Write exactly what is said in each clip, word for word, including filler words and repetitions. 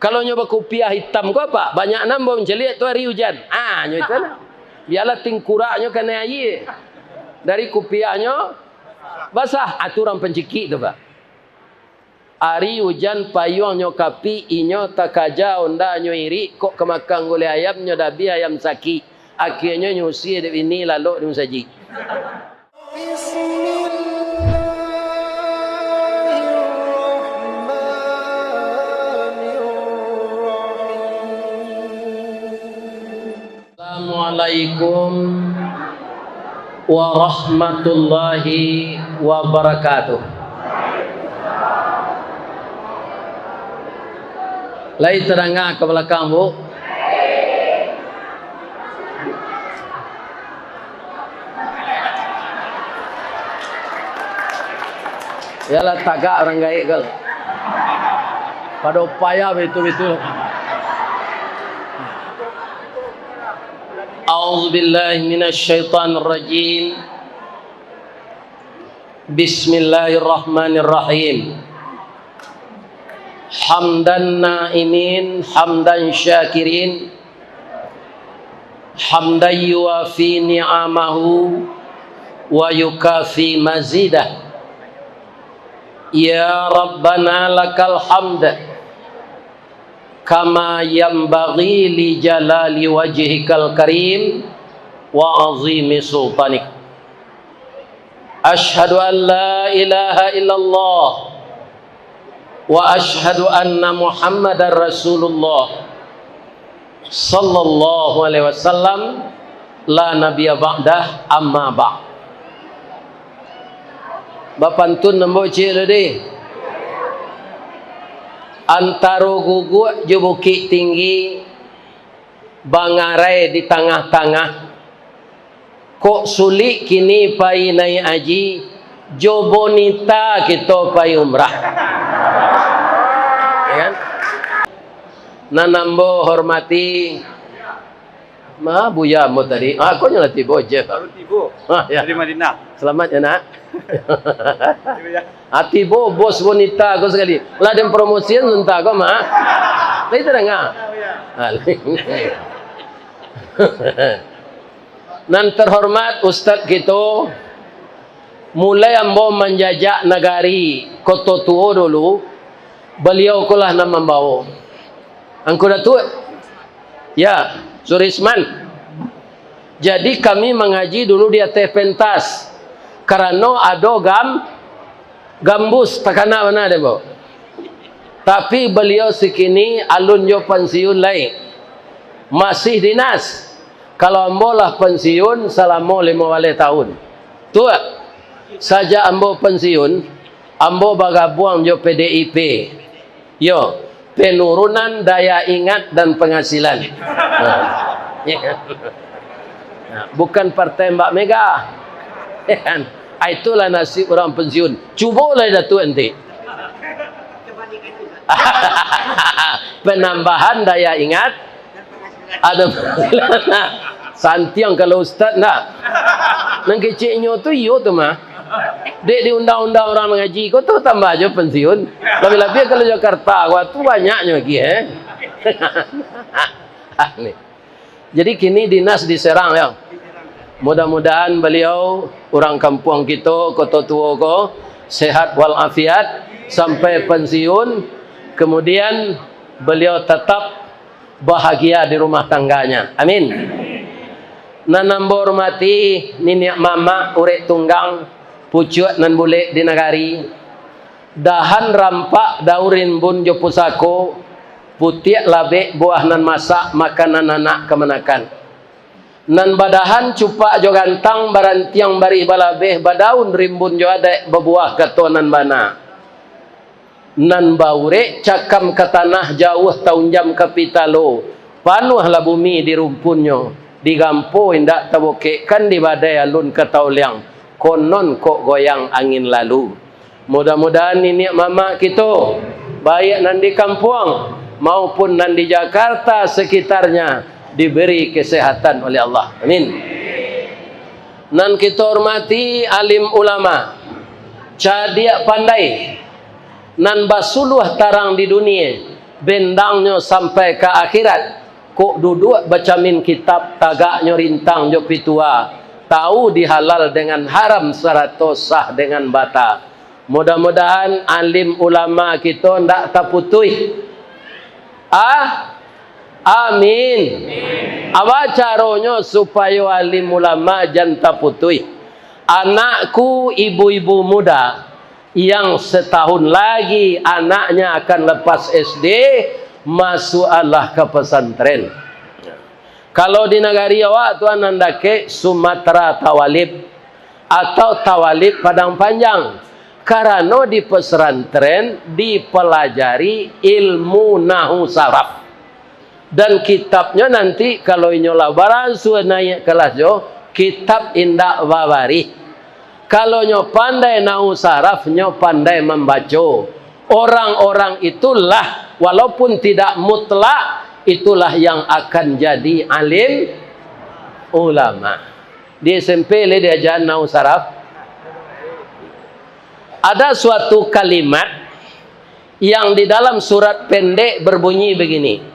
Kalau nyo bakupiah itam ko apak, banyak nan ambo mancaliak tu ari ujan. Ah, nyo itu lah. Bialah tingkuraknyo kanai aia. Dari kupiahnyo basah. Ah, tu urang pancikik tu, Pak. Ari ujan payuangnyo kapik, inyo takaja ondanyo irik, kok ka makan gulai ayam, nyo dabiah ayam sakik. Akhianyo nyo usia dek bini lalok di musajik. Bismillahirrahmanirrahim. Assalamualaikum warahmatullahi wabarakatuh. Lai tadanga ka balakang, Bu? Yalah, tagak urang gaek ko. Pado payah baitu-baitu. A'udzubillahi minasyaitonirrajim. Bismillahirrahmanirrahim. Hamdan na'imin, hamdan syakirin, hamdan yuwafi ni'amahu wa yukafi mazidah. Ya Rabbana lakal hamd, kama yanbaghi li jalali wajhikal karim wa azimi sultanik. Asyhadu an la ilaha illallah wa asyhadu anna Muhammadar Rasulullah sallallahu alaihi wasallam, la nabiyya ba'dah, amma ba'd. Bapantun ambo ciek tadi. Antaro guguak jo Bukik Tinggi, bangarai di tangah-tangah. Kok sulik kini pai naiak haji, jo bonita kito pai umrah. Ya kan? Nan ambo hormati, ma buya ambo tadi. Ah, kok nyo lah tibo, Jeff? Baru tibo. Ah, ya. Dari Madinah. Selamat ya, Nak. Iya, ya. Ah, tibo bos bonita ko sakali. Lah den promosian sebentar ko, mah. Lai tadanga. Ah, nan terhormat Ustaz kito, mulai ambo manjajak nagari Koto Tuo dulu, baliau ko lah nan mambawo. Angku Datuak, ya, Surisman. Jadi kami mangaji dulu di ateh pentas, karano ado gam-, gambus, takana bana dek ambo. Tapi baliau sakini alun jo pansiun lai, masih dinas. Kalau ambo lah pansiun salamo limo baleh taun. Tu, sajak ambo pansiun, ambo bagabuang jo P D I P. Yo, penurunan daya ingat dan penghasilan. Nah. Nah, bukan partai Mbak Mega. Ah, itulah nasib urang pensiun. Cubolah Datuak nanti. Penambahan daya ingat, ado santiang kalau ustaz ndak. Nan keceknyo tu iyo tu mah. Dek di undang-undang urang mangaji ko tu tambah jo pensiun. Labiah-labiah kalau Jakarta ko tu banyaknyo lagi, eh. Ni. Jadi kini dinas di Serang, ya. Mudah-mudahan baliau, urang kampuang kito, Koto Tuo ko, sehat walafiat sampai pensiun. Kemudian baliau tetap bahagia di rumah tangganya. Amin. Nan ambo hormati niniak mamak urek tunggang, pucuak nan bulek di nagari, dahan rampak daun rimbun jo pusako, putiak labek buah nan masak, makanan anak kamanakan. Nan badahan cupak jo gantang, barantiang barih balabeh, badaun rimbun jo adaik, babuah kato nan bana. Nan baurek cakam ka tanah, jauah taunjam ka pitalo, panuahlah bumi di rumpunnyo, digampo indak tabokek, kan di badai alun ka taoliang, konon kok goyang angin lalu. Mudah-mudahan niniak mamak kito, baik nan di kampuang maupun nan di Jakarta sekitarnya, diberi kesehatan oleh Allah. Amin. Nan kito hormati alim ulama, cadiak pandai, nan basuluah tarang di dunia, Bendangnyo sampai ka akhirat. Kok duduak bacamin kitab, tagaknyo rintang jo pitua, tahu di halal dengan haram, sarato sah dengan bata. Mudah-mudahan alim ulama kito ndak taputuih. Ah, amin. Apo caronyo supayo alim ulama jan taputuih? Anakku, ibu-ibu muda, yang setahun lagi anaknya akan lepas S D, masuklah ka pesantren. Kalau di nagari awak tu, nan dakek Sumatera Tawalib atau Tawalib Padang Panjang, karano di pesantren dipelajari ilmu nahu saraf. Dan kitabnyo nanti, kalau inyo lah baransua naiak kelas jo, kitab indak babarih. Kalau nyo pandai nahu saraf, nyo pandai mambaco. Orang-orang itulah, walaupun tidak mutlak, itulah yang akan jadi alim ulama. Di S M P lai diaja nahu saraf. Ada suatu kalimat yang di dalam surat pendek berbunyi begini,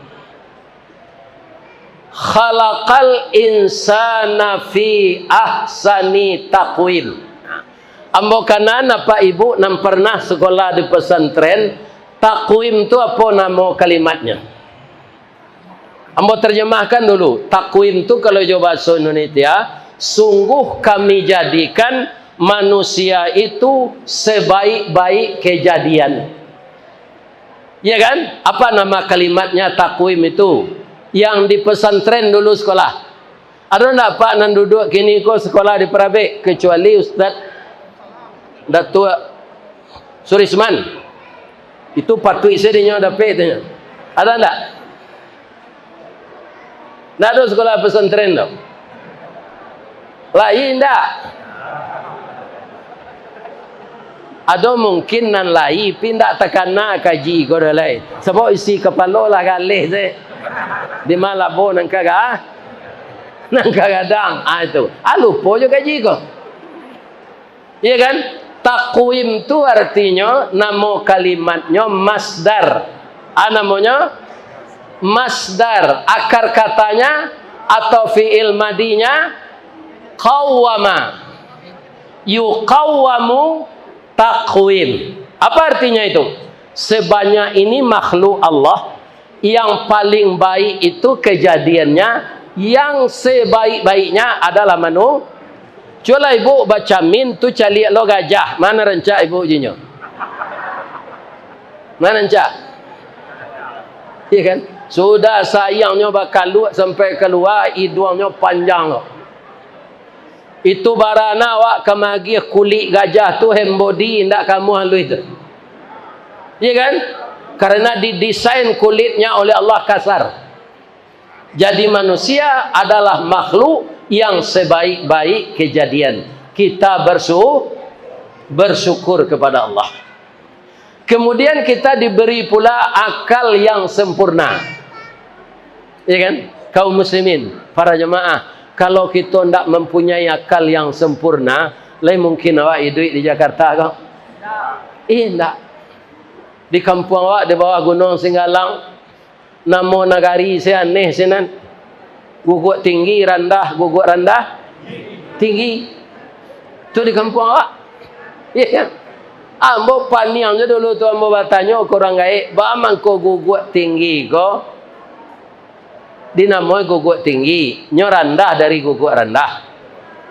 "Khalaqal insana fi ahsani taqwim." Ambo kanai, Apak Ibu nan pernah sekolah di pesantren, takwim tu apo namo kalimatnyo? Ambo terjemahkan dulu. Takwim tu kalau jo bahaso Indonesia, sungguh Kami jadikan manusia itu sebaik-baik kejadian. Ya kan? Apa nama kalimatnya takwim itu? Yang di pesantren dulu sekolah. Ado ndak, Pak, nan duduak kini ko sekolah di Parabek, kecuali Ustaz Datuak Surisman? Itu patuik sajo dinyo dapek tu nyo. Ado ndak? Ndak ado sekolah pesantren tu. Lai ndak? Ado mungkin nan lai, pi ndak takana kaji ko doh lai. Sabab isi kapalo lah galeh se. Di ma labo nan ka ga-, nan ka gadang. Ah, itu. Ah, lupo jo kaji ko. Iya kan? Takwim tu artinyo, namo kalimatnyo masdar. Ah, namonyo masdar. Akar katanya atau fi'il madinya qawwama. Yuqawwamu taqwim. Apa artinya itu? Sebanyak ini makhluk Allah, yang paling baik itu kejadiannya, yang sebaik-baiknya adalah manu-, Cubolah ibu bacamin tu caliak lo gajah, ma nan rancak ibu jinyo? Ma nan rancak? Iya kan? Sudah sayangnyo bakaluak sampai kalua, iduangnyo panjang lo. Itu barana awak ka magiah kulik gajah tu, hand body, indak kamuah aluih tu. Iya kan? Karena didesain kulitnya oleh Allah kasar. Jadi manusia adalah makhluk yang sebaik-baik kejadian. Kita bersu-, bersyukur kepada Allah. Kemudian kita diberi pula akal yang sempurna. Ya kan? Kaum muslimin, para jemaah, kalau kito ndak mempunyai akal yang sempurna, lai mungkin awak iduik di Jakarta ko? Indak. Di kampuang awak di bawah Gunuang Singgalang, namo nagari se aneh sinan. Guguak tinggi, randah, guguak randah, tinggi. Tu di kampuang awak. Iya kan? Ambo paniang jo dulu tu ambo batanyo ka urang gaek, "Baa mangko guguak tinggi ko dinamoi guguak tinggi? Nyo randah dari guguak randah."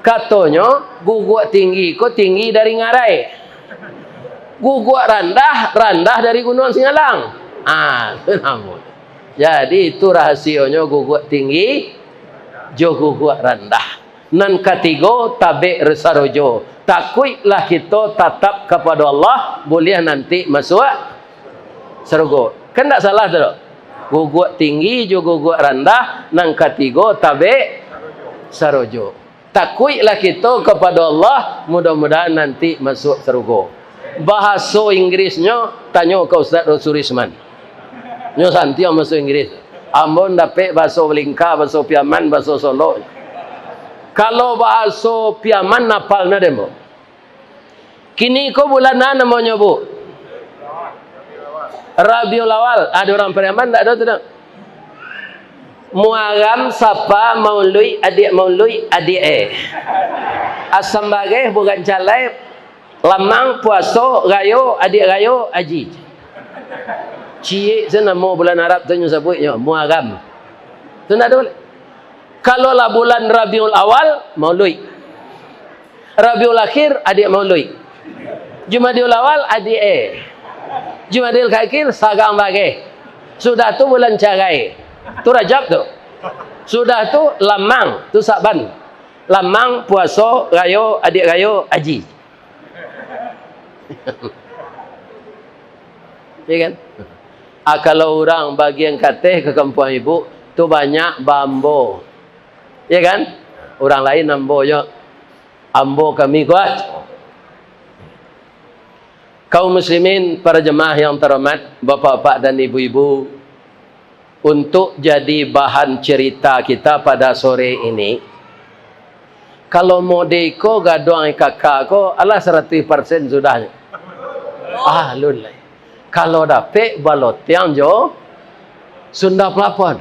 Katonyo, guguak tinggi ko tinggi dari ngarai. Guguak randah, randah dari Gunuang Singgalang. Ah, tu namo. Jadi, itu rahasionyo guguak tinggi jo guguak randah. Nan katigo, tabek sarojo. Takuiklah kito tatap kapado Allah, buliah nanti masuak sarugo. Kan ndak salah tu, doh? Guguak tinggi jo guguak randah, nan katigo tabek sarojo. Takuiklah kito kapado Allah, mudah-mudahan nanti masuak sarugo. Bahaso Inggrisnyo, tanyo ka Ustaz Surisman. Nyo santiang bahaso Inggris. Ambo ndapek bahaso Balingka, bahaso Piaman, bahaso Solok. Kalau bahaso Piaman, apal na dek ambo. Kini ko bulan na namonyo, Bu? Rabiul Awal, ado urang Pariaman, ndak ado tu, dak? Muaram, Sapa, Mauluik, adiak Mauluik, adiak e. Asam bareh, bukan calai, Lamang, puaso, rayo, adiak rayo, aji. Ciek se namo bulan Arab tu nyo sabuiknyo, Muaram. Tu ndak ado. Kalau lah bulan Rabiul Awal, Mauluik. Rabiul Akhir, adiak Mauluik. Jumadiul Awal, adiak e. Jumadil Akhir, sarang bareh. Sudah tu bulan carai. Tu Rajab tu. Sudah tu Lamang, tu Sa'ban. Lamang, puaso, rayo, adiak rayo, aji. Ya kan? Ah, kalau urang bagian kateh ka kampuang ibu, tu banyak baambo. Ya kan? Urang lain ambo jo. Ambo kami kuat. Kaum muslimin, para jemaah yang terhormat, bapak-bapak dan ibu-ibu, untuk jadi bahan cerita kita pada sore ini, kalau mode iko gaduang kaka ko, alah saratuih persen sudah. Ah, lun lai. Kalau dapek balotiang jo Sunda Plafon.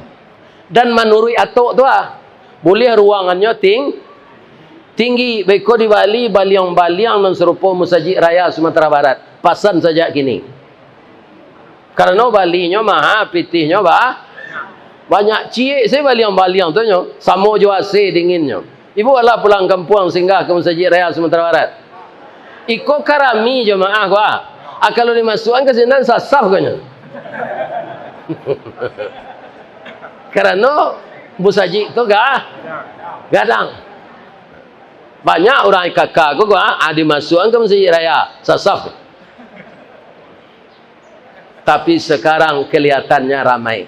Dan manuruik atok tu ah, buliah ruangannyo ting-, tinggi, beko di Bali, baliang-baliang nan sarupo Musajik Raya Sumatera Barat. Pasan sajak kini. Karano balinyo maha, pitihnyo ba-, banyak. Ciek se baliang-baliang tu nyo, samo jo A C dinginnyo. Ibu alah pulang kampuang singgah ka Musajik Raya Sumatera Barat. Iko ka rami jamaah ko ah. Ah, kalau dimasuakan ka sinan sasaf ko nyo. Karano musajik tu ga-, gadang. Banyak urang kaka ko, ko ah, ah, dimasuakan ka Musajik Raya, sasaf. Tapi sekarang kelihatannya ramai.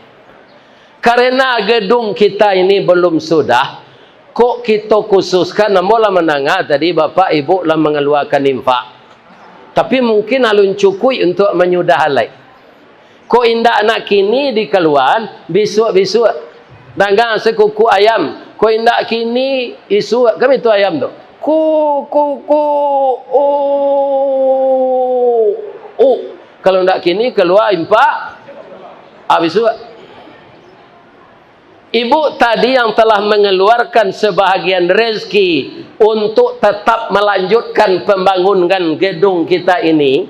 Karena gedung kita ini belum sudah, kok kito khususkan, ambo lah mandanga tadi Bapak Ibu lah mangaluakan infak. Tapi mungkin alun cukuik untuak manyudah alai. Kok indak nak kini dikaluaan, bisuak-bisuak. Danga sakukuk ayam, kok indak kini, isuak. Kan itu ayam tu. Ku, ku, ku, u, u. Kalau ndak kini, kalua impak, habis tu. Ibu tadi yang telah mengeluarkan sebahagian rezeki untuk tetap melanjutkan pembangunan gedung kita ini,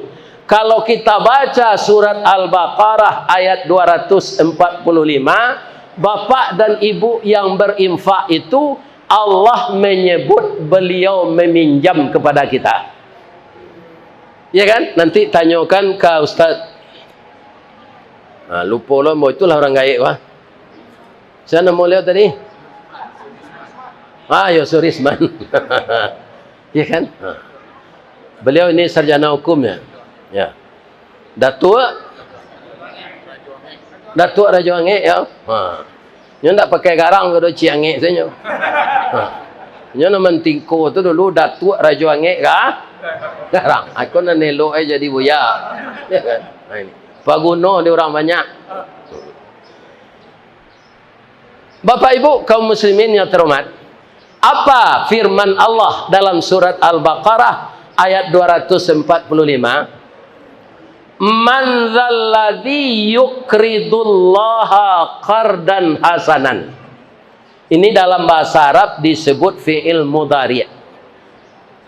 kalau kita baca surat Al-Baqarah ayat dua ratus empat puluh lima, bapak dan ibu yang berinfak itu Allah menyebut beliau meminjam kepada kita. Ya kan? Nanti tanyakan ke Ustaz. Nah, lupo lo, ambo itulah urang gaek, wah. Sia namo baliau tadi? Ah, yo, Surisman. Ya kan? Ha. Beliau ini sarjana hukum ya. Ya. Datuak, Datuak Rajo Angek, ya. Ha. Nyo ndak pakai garang ko doh, Cik Angek sajo. Ha. Nyo nan mantingko tu dulu Datuak Rajo Angek ka garang. Ako nan elok ai jadi buya. Ya kan? Ha, ini. Paguno di urang banyak. Bapak Ibu kaum muslimin yang terhormat, apa firman Allah dalam surat Al-Baqarah ayat dua ratus empat puluh lima? "Man dzalladzi yuqridullaha qardan hasanan." Ini dalam bahasa Arab disebut fi'il mudhari'.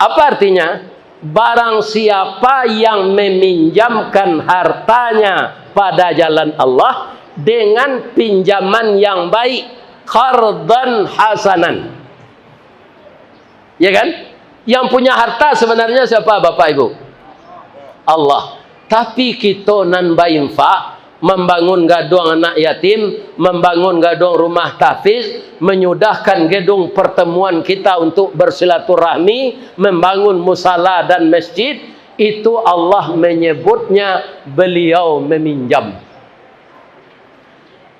Apa artinya? Barang siapa yang meminjamkan hartanya pada jalan Allah dengan pinjaman yang baik, qardan hasanan. Ya kan? Yang punya harta sebenarnya siapa, Bapak Ibu? Allah. Tapi kito nan bainfak, mambangun gaduang anak yatim, mambangun gaduang rumah tahfiz, menyudahkan gedung pertemuan kita untuk bersilaturahmi, membangun musala dan masjid, itu Allah menyebutnya beliau meminjam.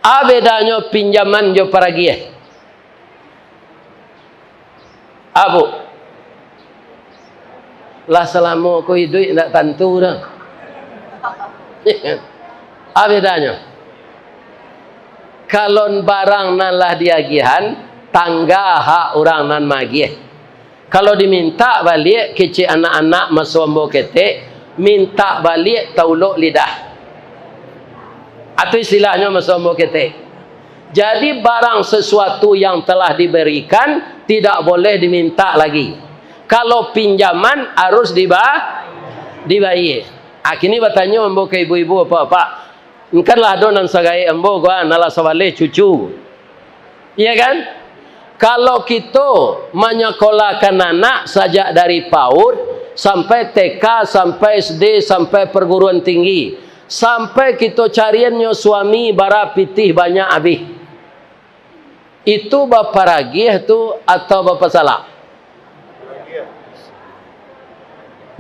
A bedanyo pinjaman jo paragiah? Abu, lah salamo ko iduik ndak tantu doh. A bedanyo? Kalau barang nan lah diagiahan, tangga hak urang nan maagiah. Kalau dimintak baliak kecek anak-anak maso ambo ketek, mintak baliak taulok lidah. Atau istilahnyo maso ambo ketek. Jadi, barang sesuatu yang telah diberikan, tidak boleh diminta lagi. Kalau pinjaman, harus diba-, dibayie. Ah, kini batanyo ambo ka ibu-ibu, bapak-bapak. Kan lah ado nan sagaek ambo ko, ah, nan lah sabaleh cucu. Iya kan? Kalau kito manyakolahkan anak sajak dari paud, sampai T K, sampai S D, sampai perguruan tinggi, sampai kito cariannyo suami bara pitih banyak abih, itu baparagiah tu atau bapasalang?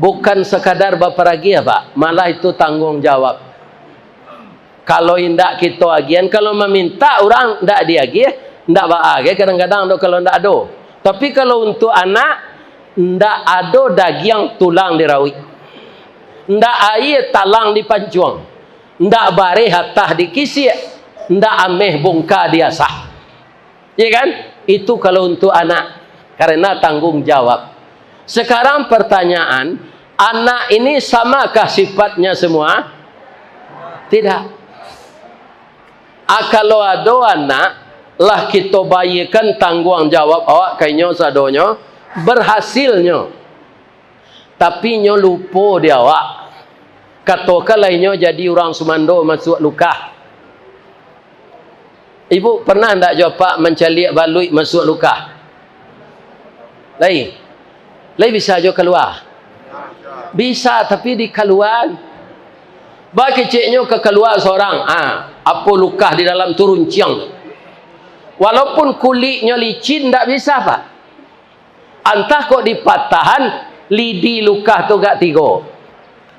Bukan sakadar baparagiah, Pak, malah itu tangguang jawab. Kalau indak kito agiahan, kalau mamintak urang ndak diagiah, ndak baa ge kadang-kadang tu kalau ndak ado. Tapi kalau untuak anak, ndak ado dagiang tulang dirauik, ndak aia talang dipancuang, ndak bareh atah dikisiak, ndak ameh bungka diasah. Iya kan? Itu kalau untuk anak, karena tanggung jawab. Sekarang pertanyaan, anak ini samakah sifatnya semua? Tidak. Ah, kalau ado anak, lah kito bayiakan tangguang jawab awak ka inyo sadonyo, berhasilnyo. Tapi inyo lupo di awak. Katokanlah inyo jadi urang sumando masuak lukah. Ibu pernah ndak jo apak mancaliak baluik masuak lukah? Lai. Lai bisa jo kalua? Bisa, tapi dikaluaan. Bakeceknyo ka kalua sorang. Ah, apo lukah di dalam tu runciang. Walaupun kuliknyo licin, ndak bisa, Pak. Antah kok dipatahan lidi lukah tu agak tigo.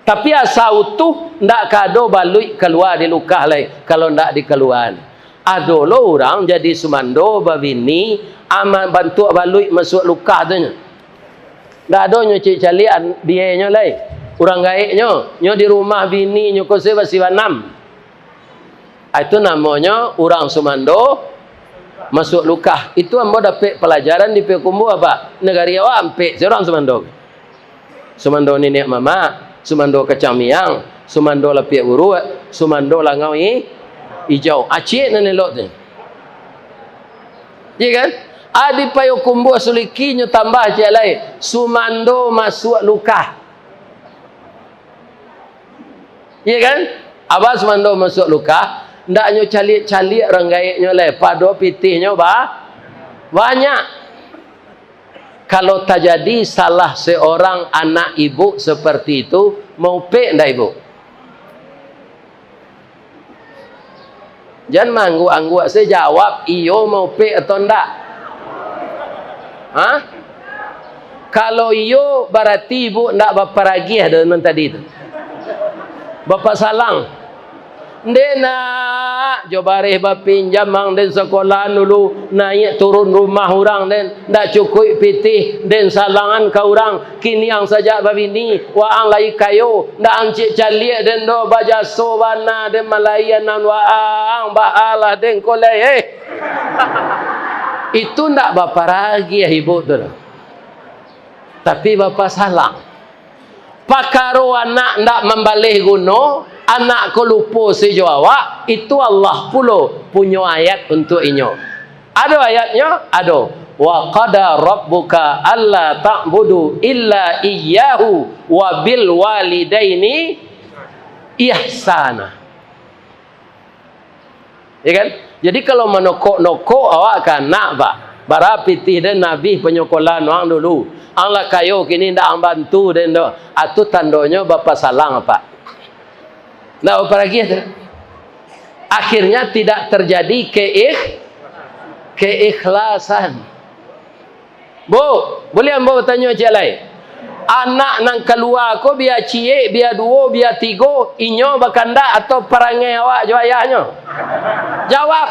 Tapi asa utuh, ndak ka ado baluik kalua di lukah lai, kalau ndak dikaluaan. Ado lo urang jadi sumando babini, aman bantuak baluik masuak lukah tu nyo. Ndak ado nyo cik caliak an-, dienyo lai. Urang gaeknyo, nyo di rumah bininyo ko se basibanam. Ah, itu namonyo urang sumando masuak lukah. Itu ambo dapek palajaran di Payakumbuah, Pak. Nagari awak ampek se urang sumando. Sumando niniak mamak, sumando kacang miang, sumando lapiak buruak, sumando langau i-, ijau. Acik nan elok tu. Iya kan? Ah, di Payakumbuah Suliki nyo tambah ciek lai. Sumando masuak lukah. Iya kan? Abah sumando masuak lukah, ndak nyo caliak-caliak urang gaeknyo lai, pado pitihnyo ba-, banyak. Kalau tajadi salah seorang anak ibu seperti itu, maupek ndak ibu? Jan maangguak-angguak se, jawab iyo, maupek atau ndak? Hah? Kalau iyo, barati ibu ndak baparagiah doh nan tadi tu. Bapasalang. Ndeh nak, jo bareh bapinjam ang den sakola dulu, naiak turun rumah urang den, ndak cukuik pitih den salangan ka urang, kini ang sajak babini, waang lai kayo, ndak ang cik caliak den doh, bajaso bana den malaian nan waang, baalah den ko lai, eh. Itu ndak baparagiah ibu tu doh. Tapi bapasalang. Pakaro anak ndak mambaleh guno, anak ko lupo se jo awak, itu Allah pulo punyo ayat untuak inyo. Ado ayatnyo? Ado. "Wa qada rabbuka alla ta'budu illa iyyahu wa bil walidaini ihsana." Ya kan? Jadi, kalau manokok-nokok awak ka anak, Pak, bara pitih den abih panyokolaan ang dulu. Ang lah kayo kini, ndak ang bantu den doh. Ah, tu tandonyo bapasalang, Pak. Ndak baparagiah tu. Akhirnya tidak terjadi keikh-, keikhlasan. Bu, buliah ambo batanyo ciek lai? Anak nan kalua ko bia ciek, bia duo, bia tigo, inyo bakandak atau parangai awak jo ayahnyo? Jawab.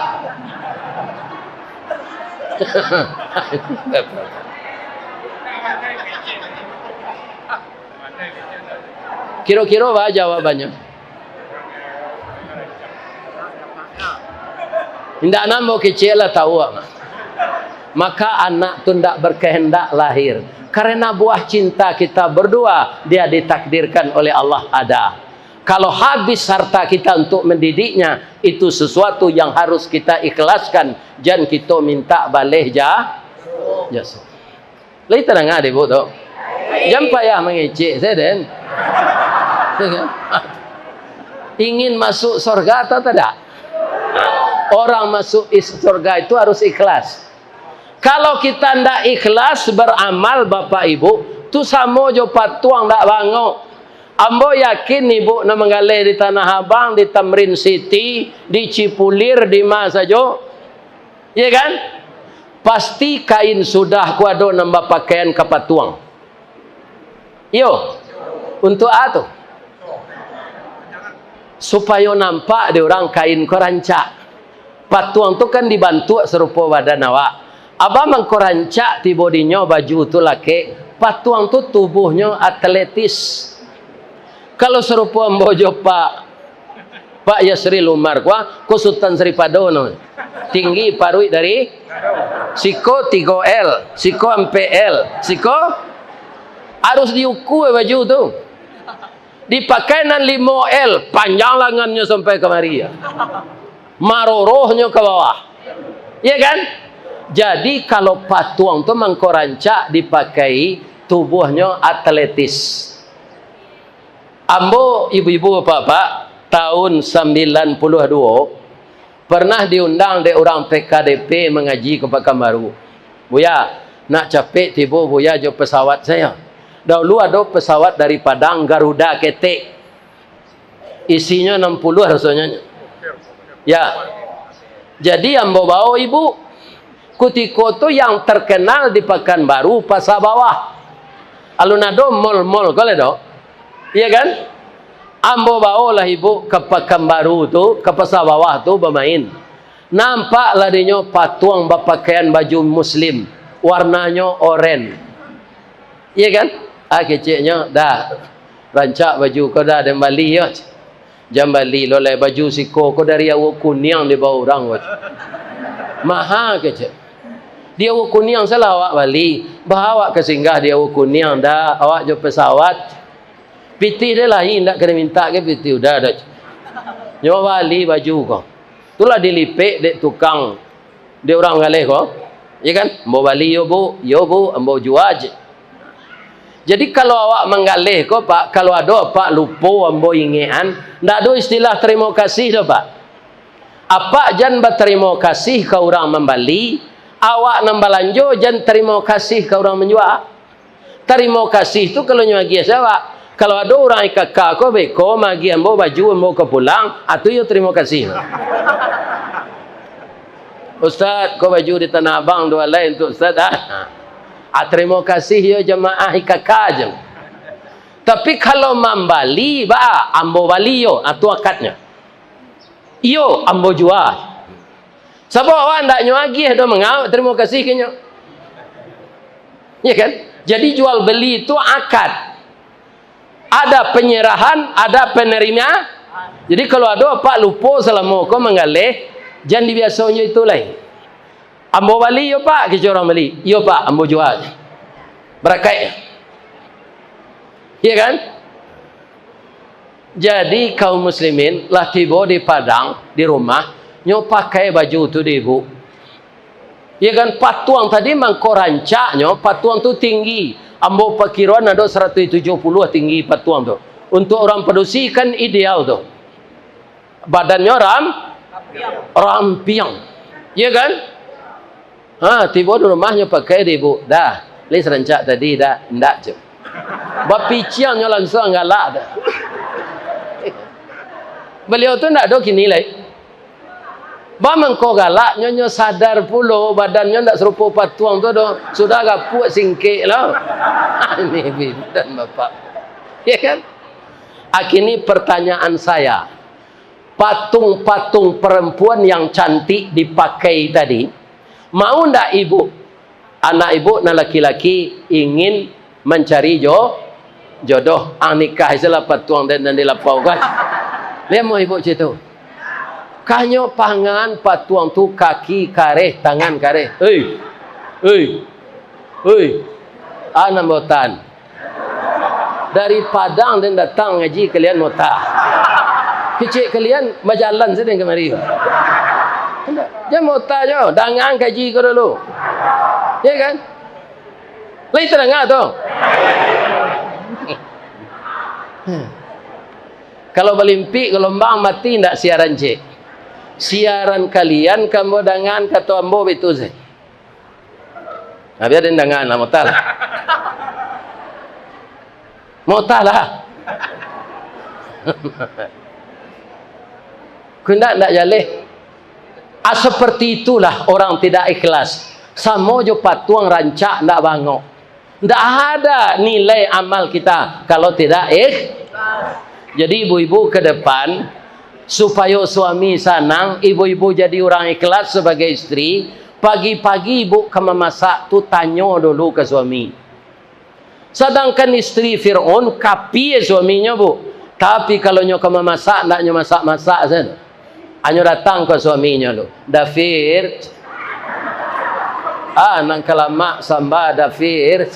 Kiro-kiro baa jawabannyo? Indak namo kecek lah tahu awak mah. Maka anak tu ndak berkehendak lahir. Karena buah cinta kita berdua, dia ditakdirkan oleh Allah ada. Kalau habis harta kita untuk mendidiknya, itu sesuatu yang harus kita ikhlaskan, jan kito minta baleh ja-, jaso. Lai tadanga dek Ibu tu? Jan payah mangecek sajo den. Ingin masuk surga atau tidak? Orang masuk is-, surga itu harus ikhlas. Kalau kita ndak ikhlas beramal, Bapak Ibu, tu samo jo patuang ndak bangok. Ambo yakin Ibu nan manggaleh di Tanah Abang, di Tamrin City, di Cipulir, di ma sajo, iya kan? Pasti kain sudah ko ado nan bapakaian ka patuang. Iyo. Untuak a tu? Supayo nampak dek urang kain ko rancak. Patuang tu kan dibantuak sarupo badan awak. Abah mangko rancak tibo dinyo baju tu lakek, patuang tu tubuahnyo atletis. Kalau sarupo ambo jo Pak, Pak Yasril Umar, ko a, ko Sutan Sripado no. Tinggi paruik dari siko tigo L, siko ampek L, siko harus diukua baju tu. Dipakai nan limo L, panjang langannyo sampai kamari, ya. Marorohnyo ka bawah. Iya kan? Jadi, kalau patuang tu mangko rancak dipakai, tubuahnyo atletis. Ambo, ibu-ibu, bapak-bapak, tahun sambilan puluah duo, pernah diundang dek urang P K D P mangaji ka Pakanbaru. "Buya, nak capek tibo Buya jo pesawat sajo." Daulu ado pesawat dari Padang, Garuda ketek. Isinyo anam puluah rasonyo. Ya. Jadi ambo bao ibu. Kutiko tu yang terkenal di Pakanbaru, Pasa Bawah. Alun ado mall-mall ko lai do. Iya kan? Ambo baolah ibu ka Pakanbaru tu, ka Pasa Bawah tu bamain. Nampaklah dinyo patuang bapakaian baju muslim, warnanyo oren. Iya kan? Ah, keceknyo, "Dah, rancak baju ko dah, den bali yo." "Jan bali lo lai, baju siko ko dari awo kuniang dibao urang ko." "Maha," kecek. "Di awo kuniang salah awak bali. Bah awak ka singgah di awo kuniang dah, awak jo pesawat." Pitih deh lai, indak ka dimintak ka pitih, udah dah. Nyo bali baju ko. Tu lah dilipek dek tukang, dek urang galeh ko. Iya kan? "Ambo bali yo, Bu." "Yo, Bu, ambo jua," cek. Jadi kalau awak manggaleh ko, Pak, kalau ado apak lupo ambo ingekan, ndak ado istilah tarimo kasih doh, Pak. Apak jan batarimo kasih ka urang mambali, awak nan balanjo jan tarimo kasih ka urang manjua. Tarimo kasih tu kalau nyo agiah sajo, Pak. Kalau ado urang I K K ko beko maagiah ambo baju, ambo ka pulang, ah, tu iyo tarimo kasih. "Ustaz, ko baju di Tanah Abang tu alai untuak Ustaz, ah." Ah, tarimo kasih iyo jamaah I K K je. Tapi kalau mambali, ba, ambo bali yo, ah, tu akadnyo. Iyo, ambo jua. Sabab awak ndak nyo agiah doh, manga awak tarimo kasih ka inyo. Iya kan? Jadi jual beli itu akad. Ada penyerahan, ada penerima. Jadi kalau ado apak lupo salamo ko manggaleh, jan dibiasonyo itu lai. "Ambo bali yo, Pak," kecek urang bali. "Iyo, Pak, ambo jua." Barakaik. Iya kan? Jadi, kaum muslimin lah tibo di Padang, di rumah, nyo pakai baju tu di ibu. Iya kan, patuang tadi mangko rancaknyo, patuang tu tinggi. Ambo pakiroan ado saratuih tujuah puluah tinggi patuang tu. Untuak urang padusi kan ideal tu. Badannyo ram-, rampiang. Iya kan? Ha, tibo di rumah nyo pakai di ibu. "Dah, lai sarancak tadi, dah?" "Ndak," cek. Bapiciangnyo lansuang galak tu. Baliau tu ndak ado kini lai. Ba mangko galaknyo, nyo sadar pulo badannyo ndak sarupo patuang tu doh. Sudah gapuak singkek lah. Ini bidan bapak. Ya kan? Ah, kini pertanyaan saya. Patung-patung perempuan yang cantik dipakai tadi, mau ndak ibu, anak ibu nan laki-laki ingin mancari jo-, jodoh, ang nikah sajolah patuang den nan di lapau kan? Lai amuah ibu cak itu. Kanyo pangan patuang tu, kaki kareh, tangan kareh. Hei, hei, hei, anak botan. Dari Padang den datang ngaji kalian mota. Cek kalian bajalan sajo kamari. Jan mota jo, dangan kaji ko dulu. Ya kan? Lai tadanga tu. Kalau balimpik galombang, mati ndak siaran, cek? Siaran kalian ka ambo dangan, kato ambo baitu sajo. Nah, bia den dangan lah, mota lah. Mota lah. Kok ndak, ndak jaleh. Ah, seperti itulah orang tidak ikhlas. Samo jo patuang rancak ndak bangok. Ndak ada nilai amal kita kalau tidak ikh-, jadi ibu-ibu ke depan, supayo suami sanang, ibu-ibu jadi urang ikhlas sebagai istri, pagi-pagi ibu ka mamasak tu tanyo dulu ka suami. Sadangkan istri Firaun, kapia suaminyo, Bu. Tapi, kalau nyo ka mamasak, ndak nyo masak-masak sajo. Anyo datang ka suaminyo tu, "Dafir." "Ah, nan ka lamak samba, Dafir."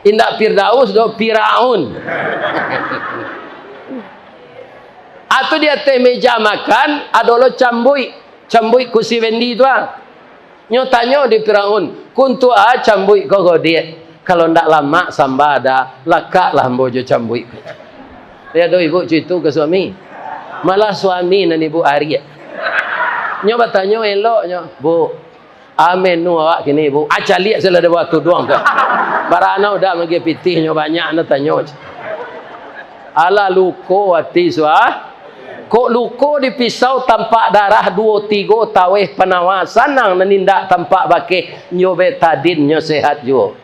Indak Firdaus doh, Firaun. Atau di ateh meja makan, ado lo cambuik. Cambuik kusi Wendy tu, ah. Nyo tanyo di Firaun, "Kuntu a cambuik ko godiak? Kalau ndak lamak samba ada, lakaklah ambo jo cambuik ko." Yo, ado ibu cuitu ka suami. Malah suami nan ibu ariak. Nyo batanyo eloknyo, "Bu, a menu awak kini, Bu?" "A caliak salah di bawah tuduang ko. Barano dah magi pitih nyo banyak nan tanyo." Alah luko ati sua. Kok luko di pisau tampak darah duo tigo taweh panawa sanang nan indak tampak bakeh nyo betadin nyo sehat juo.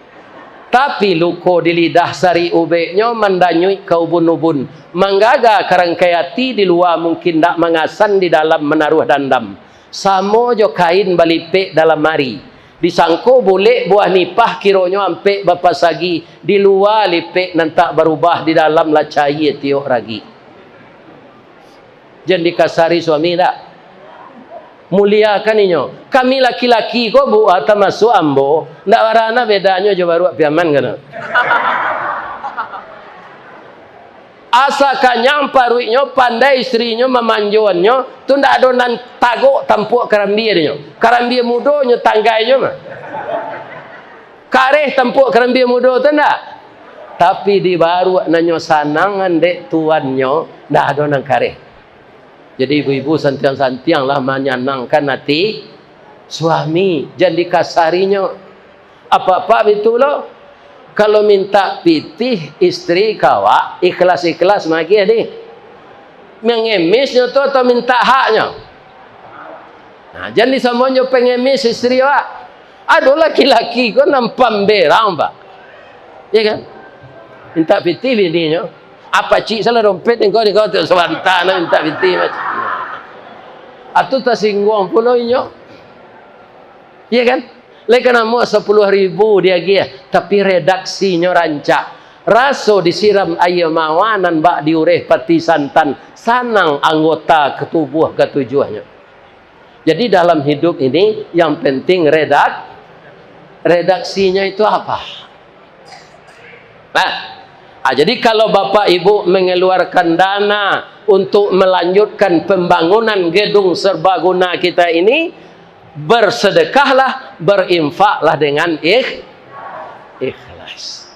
Tapi luko di lidah sari ubeknyo mandanyuik ka ubun-ubun, manggaga ka rangkai ati di lua mungkin dak mangasan di dalam manaruah dandam. Samo jo kain balipek dalam ari. Disangko bulek buah nipah, kironyo ampek bapasagi, di lua lipek nan tak barubah, di dalam lah cayie tiok ragi. Jan dikasari suami ndak? Muliakan inyo. Kami laki-laki ko, Bu, ah, tamasuak ambo, ndak barana bedanyo jo baruak Piaman, kan? Asa kanyang paruiknyo, pandai istrinyo mamanjoannyo, tu ndak ado nan tagok tampuak karambia dinyo. Karambia mudo nyo tanggai jo mah. Kareh tampuak karambia mudo tu ndak? Tapi dibaruak nan nyo sanangan dek tuannyo, ndak ado nan kareh. Jadi ibu-ibu santiang-santianglah manyanangkan ati suami, jan dikasarinyo. Apak-apak bitu lo, kalau mintak pitih istri ka awak, ikhlas-ikhlas magiah dih. Mangemisnyo tu atau mintak haknyo? Nah, jan disamoan jo pangemis istri awak. Ado laki-laki ko nan pamberang, Pak. Ya kan? Mintak pitih bininyo. Apak cik salah dompet, engkau, engkau tu sabanta nak mintak pitih, Pak. Atu tasingguang pulo inyo. Iya kan? Lai ka namuah sapuluah ribu diagiah, tapi redaksinyo rancak. Raso disiram aia mawar nan bak diureh pati santan, sanang anggota ka tubuah katujuahnyo. Jadi dalam hidup ini yang penting redak-, redaksinya itu apa? Nah, ah, jadi kalau Bapak Ibu mengeluarkan dana untuk melanjutkan pembangunan gedung serbaguna kita ini, bersedekahlah, berinfaklah dengan ikh-, ikhlas.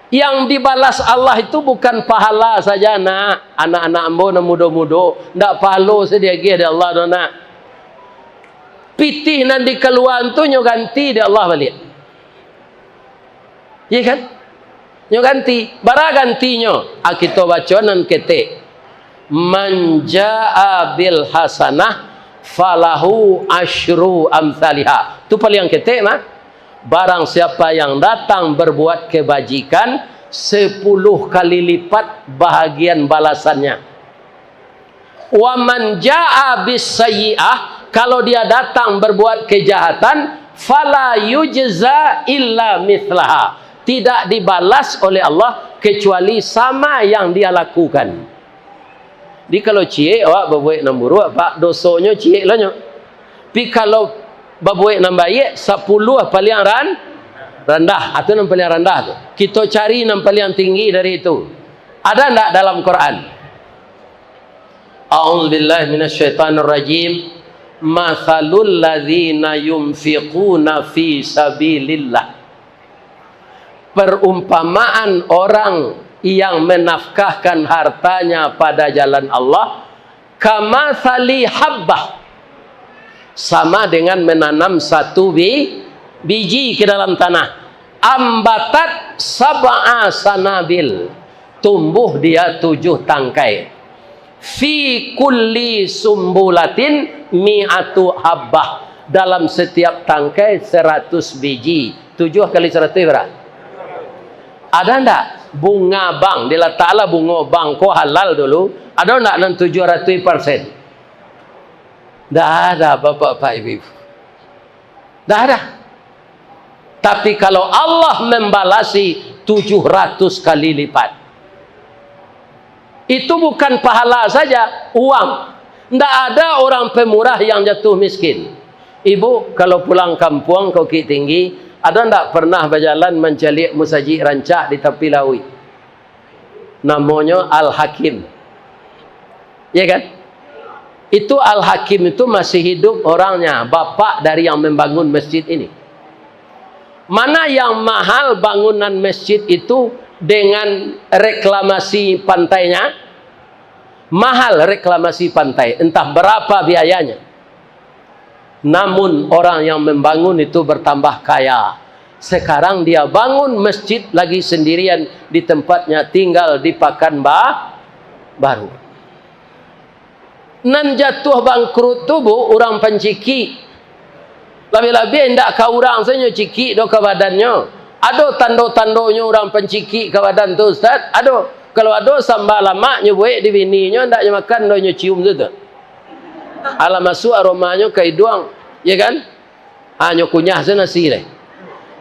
Yang dibalas Allah itu bukan pahala saja, nak. Anak-anak ambo nan mudo-mudo, ndak pahalo se diagiah dek Allah doh, nak. Pitih nan dikaluaan tu nyo ganti dek Allah baliak. Iya kan? Nyo ganti. Bara gantinyo? Ah, kito baco nan ketek. "Man jaa bil hasanah falahu asyru amsaliha." Tu paliang ketek mah. Barang siapa yang datang berbuat kebajikan, sepuluh kali lipat bahagian balasannya. "Wa man jaa bis sayyi'ah," kalau dia datang berbuat kejahatan, "fala yujza illa mithlaha," tidak dibalas oleh Allah kecuali sama yang dia lakukan. Jadi, kalau ciek awak babuek nan buruak, Pak, dosonyo ciek lah nyo. Tapi kalau babuek nan baiak, sapuluah paliang ran-, randah. Atau nan paliang randah tu. Kito cari nan paliang tinggi dari itu. Ada ndak dalam Quran? A'udzubillahi minasyaitonirrajim. Matsalul ladzina yunfiquna fi sabilillah. Perumpamaan orang yang menafkahkan hartanya pada jalan Allah, kamatsali habbah, sama dengan menanam satu bi-, biji ke dalam tanah. Ambatat sab'a sanabil, tumbuh dia tujuh tangkai. Fi kulli sumbulatin mi'atu habbah, dalam setiap tangkai seratus biji. Tujuh kali seratus bara? Ada ndak? Bunga bank, dilataklah bungo bank ko halal dulu. Ada ndak nan tujuh ratus persen? Ndak ada, Bapak-bapak, Ibu-ibu. Ndak ada. Tapi kalau Allah membalasi tujuh ratus kali lipat, itu bukan pahala saja, uang. Ndak ada orang pemurah yang jatuh miskin. Ibu, kalau pulang kampuang ka Bukittinggi, ada ndak pernah bajalan mancaliak musajik rancak di tapi lauik? Namonyo Al-Hakim. Ya kan? Itu Al-Hakim itu masih hidup orangnya, bapak dari yang membangun masjid ini. Mana yang mahal bangunan masjid itu dengan reklamasi pantainya? Mahal reklamasi pantai, entah berapa biayanya. Namun orang yang membangun itu bertambah kaya. Sekarang dia bangun masjid lagi sendirian di tempatnya tinggal di Pakan Ba-, Baru. Nan jatuah bangkrut tu, Bu, urang pancikik. Labiah-labiah indak ka urang sajo nyo cikik doh ka badannyo. Ado tando-tandonyo urang pancikik ka badan tu, Ustaz? Ado. Kalau ado samba lamak nyo buek di bininyo, ndak nyo makan doh, nyo cium tu tu. Alah masuak aromanyo ka iduang, ya kan? Ha, nyo kunyah se nasi deh.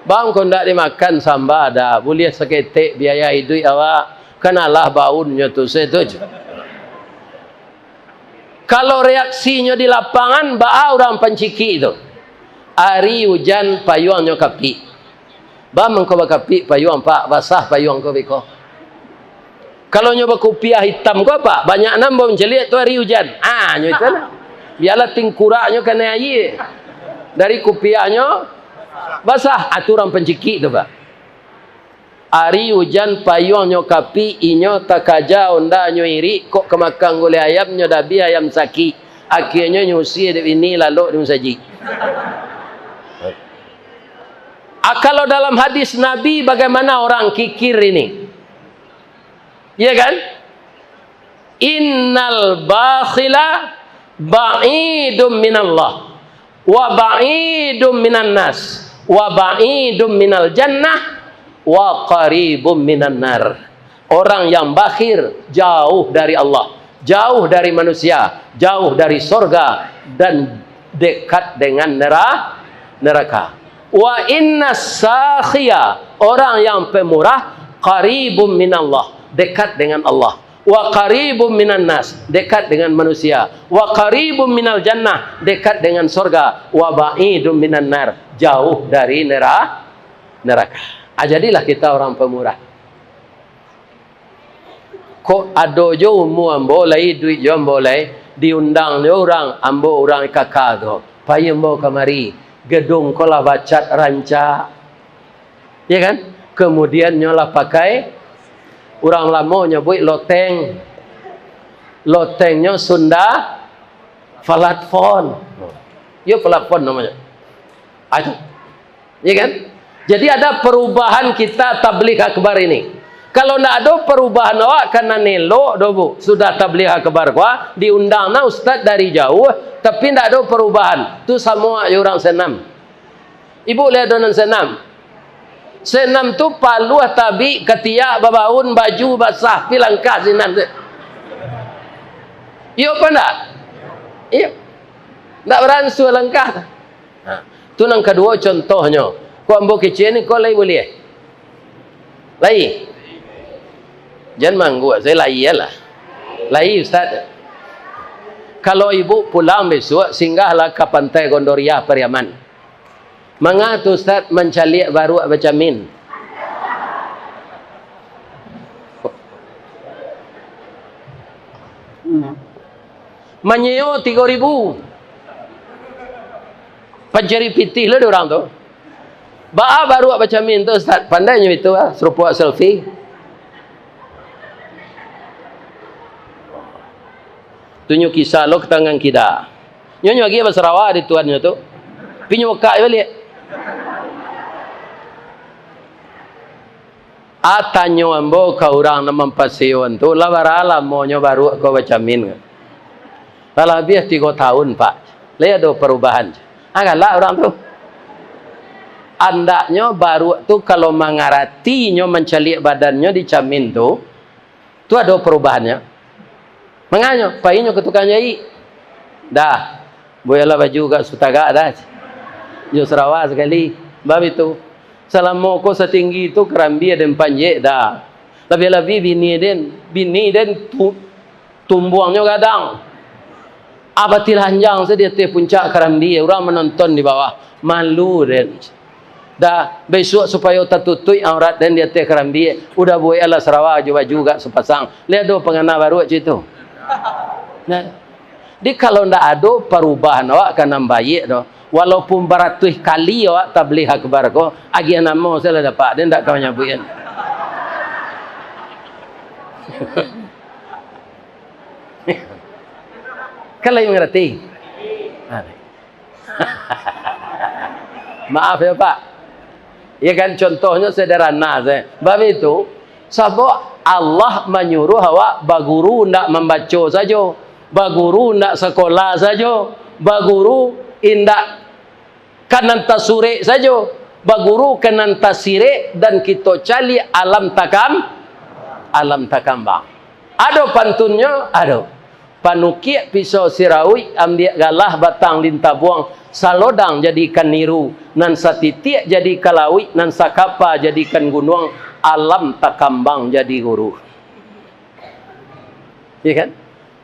Bang, kok ndak dimakan samba dah, buliah saketek biaya iduik awak. Kan alah baunnyo tu, se tu je. Kalau reaksinyo di lapangan, baa urang pancikik tu? Ari ujan payuangnyo kapik. Baa mangko bakapik payuang, Pak, basah payuang ko beko. Kalau nyo bakupiah itam ko, Pak, banyak nan bamancaliak tu ari ujan. Ah, nyo itu lah. Bialah tingkuraknyo kanai aia. Dari kupiahnyo basah, ah, tu urang pancikik tu, Pak. Ari ujan payuangnyo kapik, inyo takaja ondanyo irik, kok ka makan gulai ayam, nyo dabiah ayam sakik. Akhianyo nyo usia dek bini lalok di musajik. Ah, kalau dalam hadis Nabi, bagaimana orang kikir ini? Ya kan? Innal bakhila ba'idum minallah, wa ba'idum minan nas, wa ba'idum minal jannah, wa qaribum minan nar. Orang yang bakhil jauh dari Allah, jauh dari manusia, jauh dari sorga, dan dekat dengan nera-, neraka. Wa inna sakhia, orang yang pemurah, qaribum minallah, dekat dengan Allah. Wa qaribum minan nas, dekat dengan manusia. Wa qaribum minal jannah, dekat dengan sorga. Wa ba'idum minan nar, jauh dari nera-, neraka. Ah, jadilah kita orang pemurah. Kok ado jo umua ambo lai, iduik jo ambo lai, diundang jo urang, ambo urang K K tu, pai ambo kamari, gedung ko lah bacat rancak, ya kan? Kemudian nyo lah pakai, urang lamo nyabuik loteng, lotengnyo Sunda, platform. Yo, platform namonyo. Ah, itu. Ya kan? Jadi ada perubahan kita tabligh akbar ini. Kalau ndak ado perubahan awak, kan nan elok doh, Bu. Sudah tabligh akbar ko, diundang nah ustaz dari jauh, tapi ndak ado perubahan. Tu samo jo urang senam. Ibu lihat ado nan senam. Senam tu paluah tabik, katiak babaun, baju basah, pi langkah sinan tu. Iyo apa ndak? Iyo. Ndak baransua langkah. Ha. Tu nan kaduo contohnyo. Kok ambo kecek ni, kok lai buliah? Lai? Jan mangguak, sayo lai lah. Lai, Ustaz. Kalau ibu pulang besok, singgahlah ka Pantai Gondoriah, Pariaman. Manga tu, Ustaz, mancaliak baruak bacamin? Hmm. Manyewo tigo ribu. Pancari pitih lo dek urang tu. Baa baruak bacamin tu, Ustaz? Pandai nyo itu, ah, sarupo selfie. Tu nyo kisah lo ka tangan kida. Nyo, nyo agiah basarawa di tuannyo tu. Pi nyo bukak baliak. Ah, tanyo ambo ka urang nan mampasewoan tu, lah bara lamonyo baruak ko bacamin? Lah labiah tigo taun, Pak. Lai ado parubahan? Ah, galak urang tu. Andaknyo baruak tu, kalau mangaratinyo mancaliak badannyo dicamin tu, tu ado parubahannyo. Manganyo, painyo ka tukang jaik. Dah, bueklah baju agak sutagak dah. Jo sarawa sakali. Bab itu. Salamo ko satinggi tu karambia den panjek dah. Labiah-labiah bini den, bini den tu, tumbuangnyo gadang. Abati lanjang se di ateh puncak karambia, urang manonton di bawah. Malu den. Dah, bisuak supayo tatutuik aurat den di ateh karambia, udah buek alah sarawa jo baju agak sapasang. Lai ado pangana baruak cak itu? Nah. Jadi, kalau ndak ado parubahan awak ka nan baiak doh, walaupun baratuih kali awak tabligh akbar ko, agiah namo sajo lah dapek, den ndak ka manyabuik. Kan lai mangarati? Ha. Maaf yo, Pak. Yo kan, contohnyo sederhana sajo. Bab itu, sabab Allah manyuruah awak baguru ndak mambaco sajo, baguru ndak sakolah sajo, baguru indak ka nan tasurek sajo, baguru ka nan tasirek, dan kito caliak alam takam-, alam takambang. Ado pantunnyo? Ado. Panukiak pisau sirauik, ambiak galah batang lintabuang, salodang jadikan niru, nan satitiak jadikan lauik, nan sakapa jadikan gunuang, alam takambang jadi guru. Iya kan?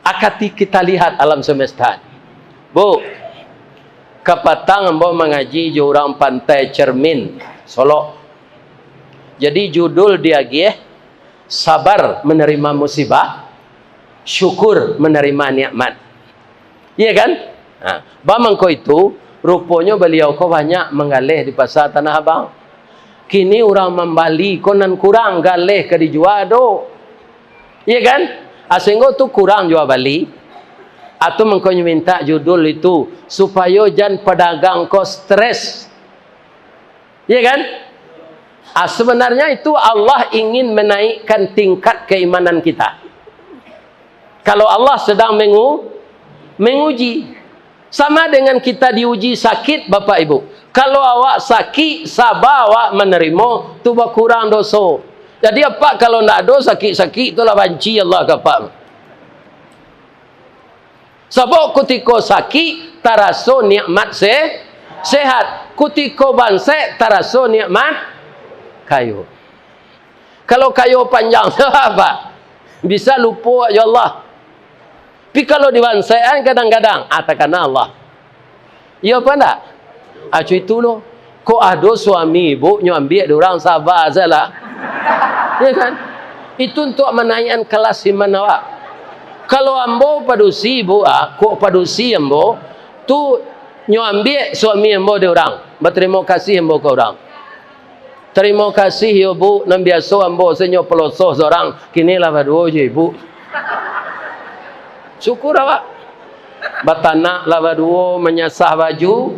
Akati kita lihat alam semesta. Bu, kapatang ambo mangaji jo urang Pantai Cermin, Solok. Jadi judul diagiah, Sabar menerima musibah, syukur menerima nikmat. Iya kan? Ha, bamangko itu, ruponyo baliau ko banyak manggaleh di Pasa Tanah Abang. Kini urang mambali ko nan kurang, galeh ka dijua ado. Iya kan? Ah, sahinggo tu kurang jua bali. Atau mangkonyo mintak judul itu, supayo jan padagang ko stres. Iya kan? Ah, sebenarnya itu Allah ingin menaikkan tingkat keimanan kita. Kalau Allah sedang mengu-, menguji, sama dengan kita diuji sakit, Bapak Ibu. Kalau awak sakik, saba awak manarimo, tu bakurang doso. Jadi, apak kalau ndak ado sakik-sakik, itulah banci Allah ka apak. Sabab kutiko sakik, taraso nikmat se-, sehat. Kutiko bansaik, taraso nikmat kayo. Kalau kayo panjang, apa? Bisa lupo jo Allah. Tapi kalau dibansaik-an kadang-kadang, ah, takana Allah. Iyo apa ndak? Acu itu lo. Kok ado suami ibu nyo ambiak dek urang, saba sajolah. Ya kan? Itu untuak manaiakkan kelas iman awak. Kalau ambo padusi ibu, ah, kok padusi ambo, tu nyo ambiak suami ambo dek urang. Batarimo kasih ambo ka urang. Tarimo kasih yo, Bu, nan biaso ambo se nyo palosoh sorang, kini lah baduo jo ibu. Syukur awak. Batanak lah baduo, manyasah baju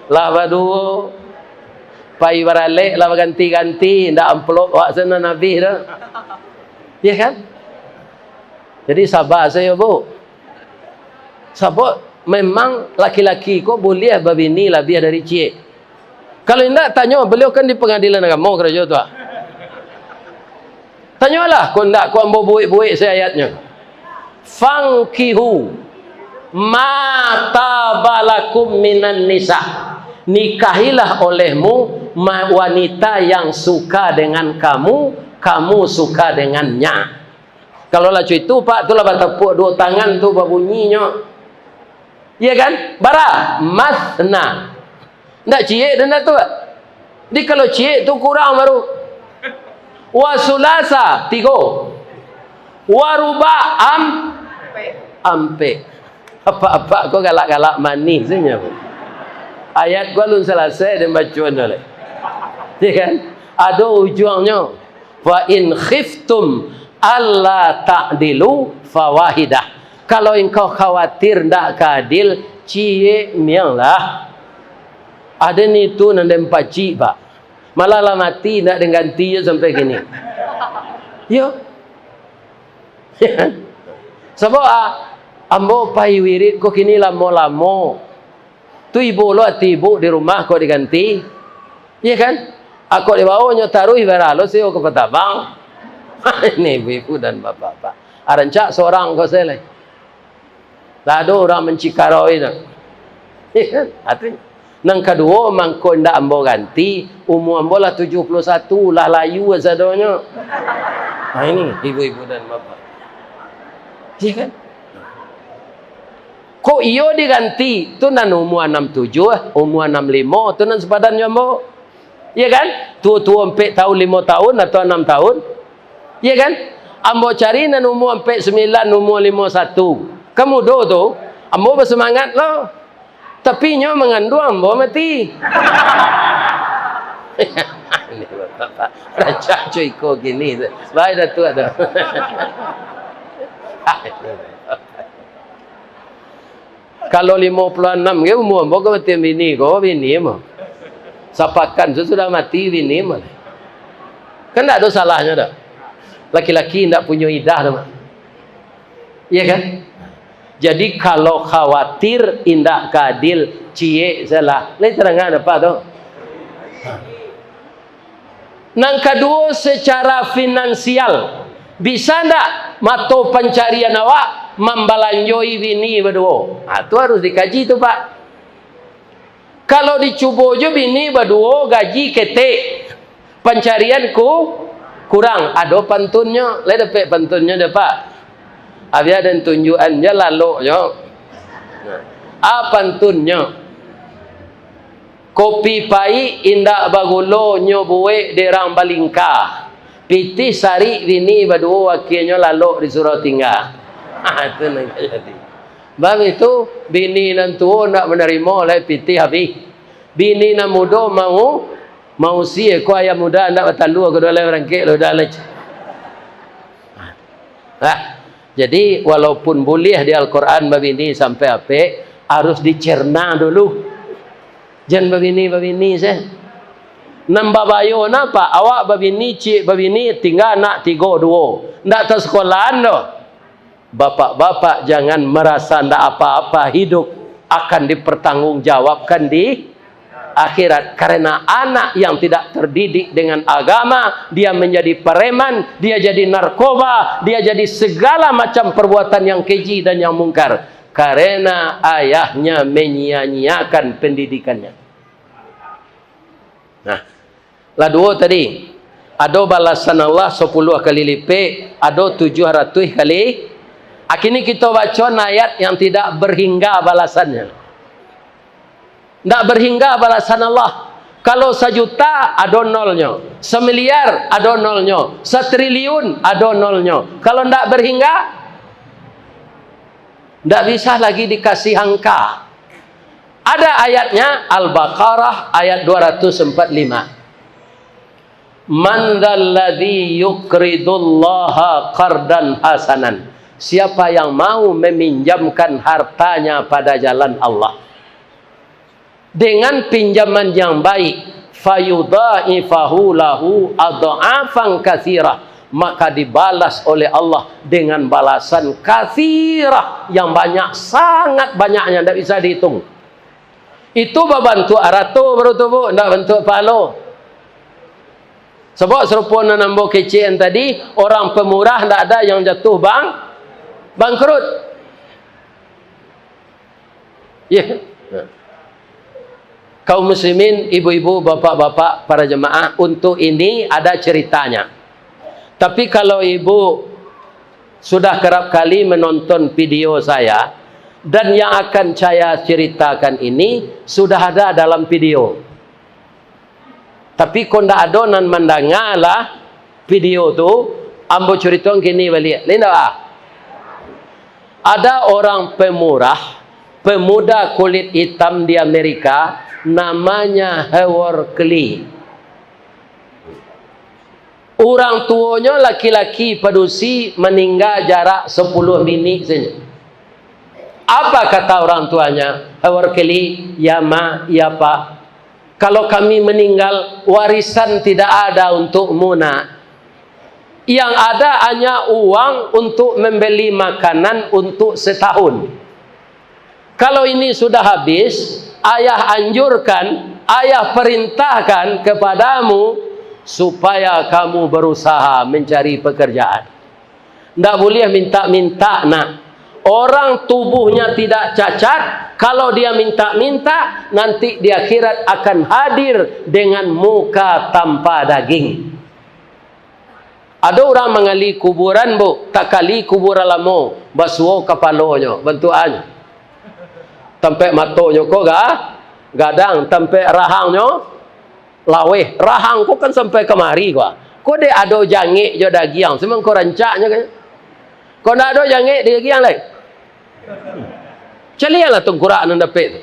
lah baduo, pai baralek lah baganti-ganti, ndak amplop awak se nan abih doh. Iya kan? Jadi saba sajo, Bu. Sabab memang laki-laki ko buliah babini labiah dari ciek. Kalau indak, tanyo, baliau kan di Pangadilan Agamo karajo tu, ah. Tanyolah, kok indak, kok ambo buek-buek se ayatnyo. "Fankihu ma taba lakum minan nisa." Nikahilah olehmu ma-, wanita yang suka dengan kamu, kamu suka dengannya. Kalau lah cak itu, Pak, tu lah batapuak duo tangan tu babunyinyo. Iya kan? Bara? Masna. Ndak ciek dah ndak tu, Pak? Jadi kalau ciek tu kurang baru. Wa sulasa, tigo. Wa ruba, am-, ampek. Apak-apak ko galak-galak manih sajo. Ayat ko alun salasai den bacoan tu lai. Ya kan? Ado ujuangnyo. "Fa in khiftum alla ta'dilu fawahidah." Kalau engkau khawatir ndak ka adil, ciek miang lah. Ado nitu nan den pacik, Pak. Malah lah mati, ndak den ganti jo sampai kini. Yo. Sabab, ah, ambo pai wirid ko kini lamo-lamo. Tu ibo lo ati ibo di rumah kok diganti. Iya kan? Ako dibaonyo taruih baralo sio ka patabang. Ini ibu-ibu dan bapak-bapak. Arancak sorang ko sajo lai. Lah ado urang mancikaroi tu. Iya kan? Artinyo. Nan kaduo, mangko indak ambo ganti, umua ambo lah tujuah puluah satu, lah layu sadonyo. Nah, ini ibu-ibu dan bapak. Iya kan? Kok iyo diganti, tu nan umua anam tujuah, umua anam limo, tu nan sapadan jo ambo. Iya kan? Tuo-tuo ampek taun, limo taun, atau anam taun. Iya kan? Ambo cari nan umua ampek sambilan, umua limo satu. Kan mudo tu, ambo basumangat lo. Tapi inyo manganduang, ambo mati. Rancak co iko kini tu. Baik Datuak tu. Kalau limo puluah anam ge umua ambo, ko mati bini ko, bini mah. Sapakan tu sudah mati bini mah. Kan ndak ado salahnyo doh. Laki-laki ndak punyo idah doh, Mak. Iya kan? Jadi, kalau khawatir indak ka adil, ciek sajo lah. Lai tadanga dek apak tu? Nan kaduo, secara finansial. Bisa ndak mato pancarian awak mambalanjoi bini baduo? Ha, tu harus dikaji tu, Pak. Kalau dicubo jo bini baduo, gaji ketek, pancarian ku-, kurang, ado pantunnyo. Lai dapek pantunnyo dek apak? Abih den tunjuakan jo laloknyo. Ah, pantunnyo. Kopi paik indak bagulo nyo buek dek rang balingka. Pitih sarik bini baduo, akienyo lalok disuruah tingga. Ha, tu nan ka jadi. Bab itu, bini nan tuo ndak manarimo lai pitih abih. Bini nan mudo mau, mausia ko ayam muda ndak batalua, ko lai barangkek lo dah lai. Nah, jadi, walaupun buliah di Al-Quran babini sampai apek, harus dicerna dulu. Jan babini-babini se. Nan babayo napa? Awak babini, ciek babini, tingga anak tigo duo. Ndak tasakolahan doh. Bapak-bapak jangan marasa ndak apa-apa, hidup akan dipertanggungjawabkan di akhirat. Karena anak yang tidak terdidik dengan agama, dia menjadi preman, dia jadi narkoba, dia jadi segala macam perbuatan yang keji dan yang mungkar. Karena ayahnya menyia-nyiakan pendidikannya. Nah, lah duo tadi. Ado balasan Allah sapuluah kali lipek, ado tujuah ratuih kali. Kini kito baco ayat yang tidak berhingga balasannyo. Ndak berhingga balasan Allah. Kalau sajuta, ado nolnyo. Samiliar, ado nolnyo. Satriliun, ado nolnyo. Kalau ndak berhingga, ndak bisa lagi dikasih angka. Ada ayatnya, Al-Baqarah ayat dua ratus empat lima. "Man dzalladzi yuqridullaha qardan hasanan?" Siapa yang mau meminjamkan hartanya pada jalan Allah dengan pinjaman yang baik, "fayudha'ifahu lahu adh'afan katsirah," maka dibalas oleh Allah dengan balasan katsirah, yang banyak, sangat banyaknya, ndak bisa dihitung. Itu babantuak arato baru tu, Bu, ndak bantuak pahalo. Sabab sarupo nan ambo kecekan tadi, orang pemurah ndak ada yang jatuh bang-, bangkrut. Ya. Kaum muslimin, ibu-ibu, bapak-bapak, para jemaah, untuk ini ada ceritanya. Tapi kalau ibu sudah kerap kali menonton video saya, dan yang akan saya ceritakan ini sudah ada dalam video. Tapi kok ndak ado nan mandanga lah video tu, ambo curitoan kini baliak. Lai ndak, ah? Ada orang pemurah, pemuda kulit hitam di Amerika, namanya Howard Kelly. Urang tuonyo laki-laki padusi maningga jarak sapuluah minik sajo. Apa kata orang tuanya? Howard Kelly, "Ya ma, ya pa, kalau kami meninggal, warisan tidak ada untukmu, nak. Yang ada hanya uang untuk membeli makanan untuk setahun. Kalau ini sudah habis, ayah anjurkan, ayah perintahkan kepadamu supaya kamu berusaha mencari pekerjaan. Ndak buliah minta-minta, nak. Orang tubuhnya tidak cacat, kalau dia minta-minta, nanti di akhirat akan hadir dengan muka tanpa daging." Ado urang mangali kuburan, Bu, takali kuburan lamo, basuo kapalonyo, bantuakannyo. Tampek matonyo ko ga-, gadang, tampek rahangnyo laweh. Rahang ko kan sampai kamari ko. Ko dek ado jangek jo dagiang, samangko rancaknyo kan. Ko ndak ado jangek dagiang lai. Caliaklah tungkurak nan dapek tu.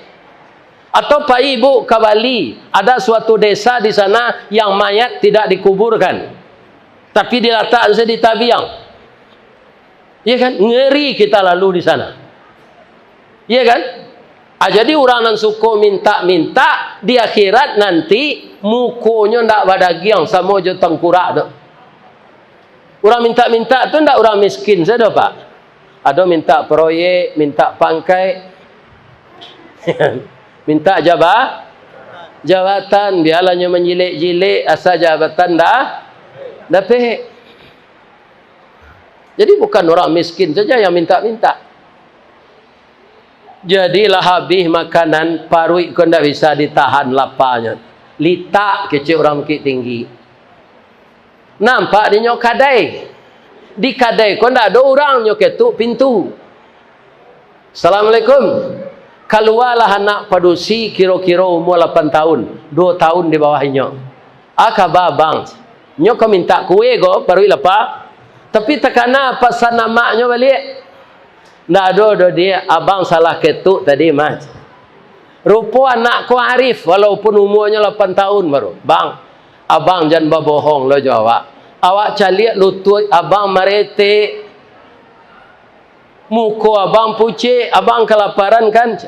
Atau pai, Bu, ka Bali, ada suatu desa di sana yang mayat tidak dikuburkan, tapi dilatakkan saja di tabiang. Iya kan? Ngeri kita lalu di sana. Iya kan? Ah, jadi urang nan suko minta-minta, di akhirat nanti mukonyo ndak badagiang samo jo tangkurak tu. Urang minta-minta tu ndak urang miskin sajo, Pak. Ado minta proyek, minta pangkaik, minta jaba-, jabatan, bialah nyo manjilek-jilek, asa jabatan dah dapek. Jadi bukan urang miskin sajo yang minta-minta. Jadi lah habih makanan, paruik ko ndak bisa ditahan lapanyo. Litak kecek urang Bukittinggi. Nampak dinyo kadai. Di kadai ko ndak ado urang, nyo ketuk pintu. "Assalamualaikum." Kalualah anak padusi, kiro-kiro umua lapan tahun, duo tahun di bawah inyo. "A kaba, Bang?" "Nyo ka mintak kue ko, paruik lapa. Tapi takana pasan amaknyo baliak." "Ndak ado doh, Diak, abang salah ketuk tadi mah." Rupo anak ko arif, walaupun umuanyo lapan tahun baru. "Bang, abang jan babohong lo jo awak. Awak caliak lutuik abang maretek. Muko abang pucek, abang kalaparan kan?"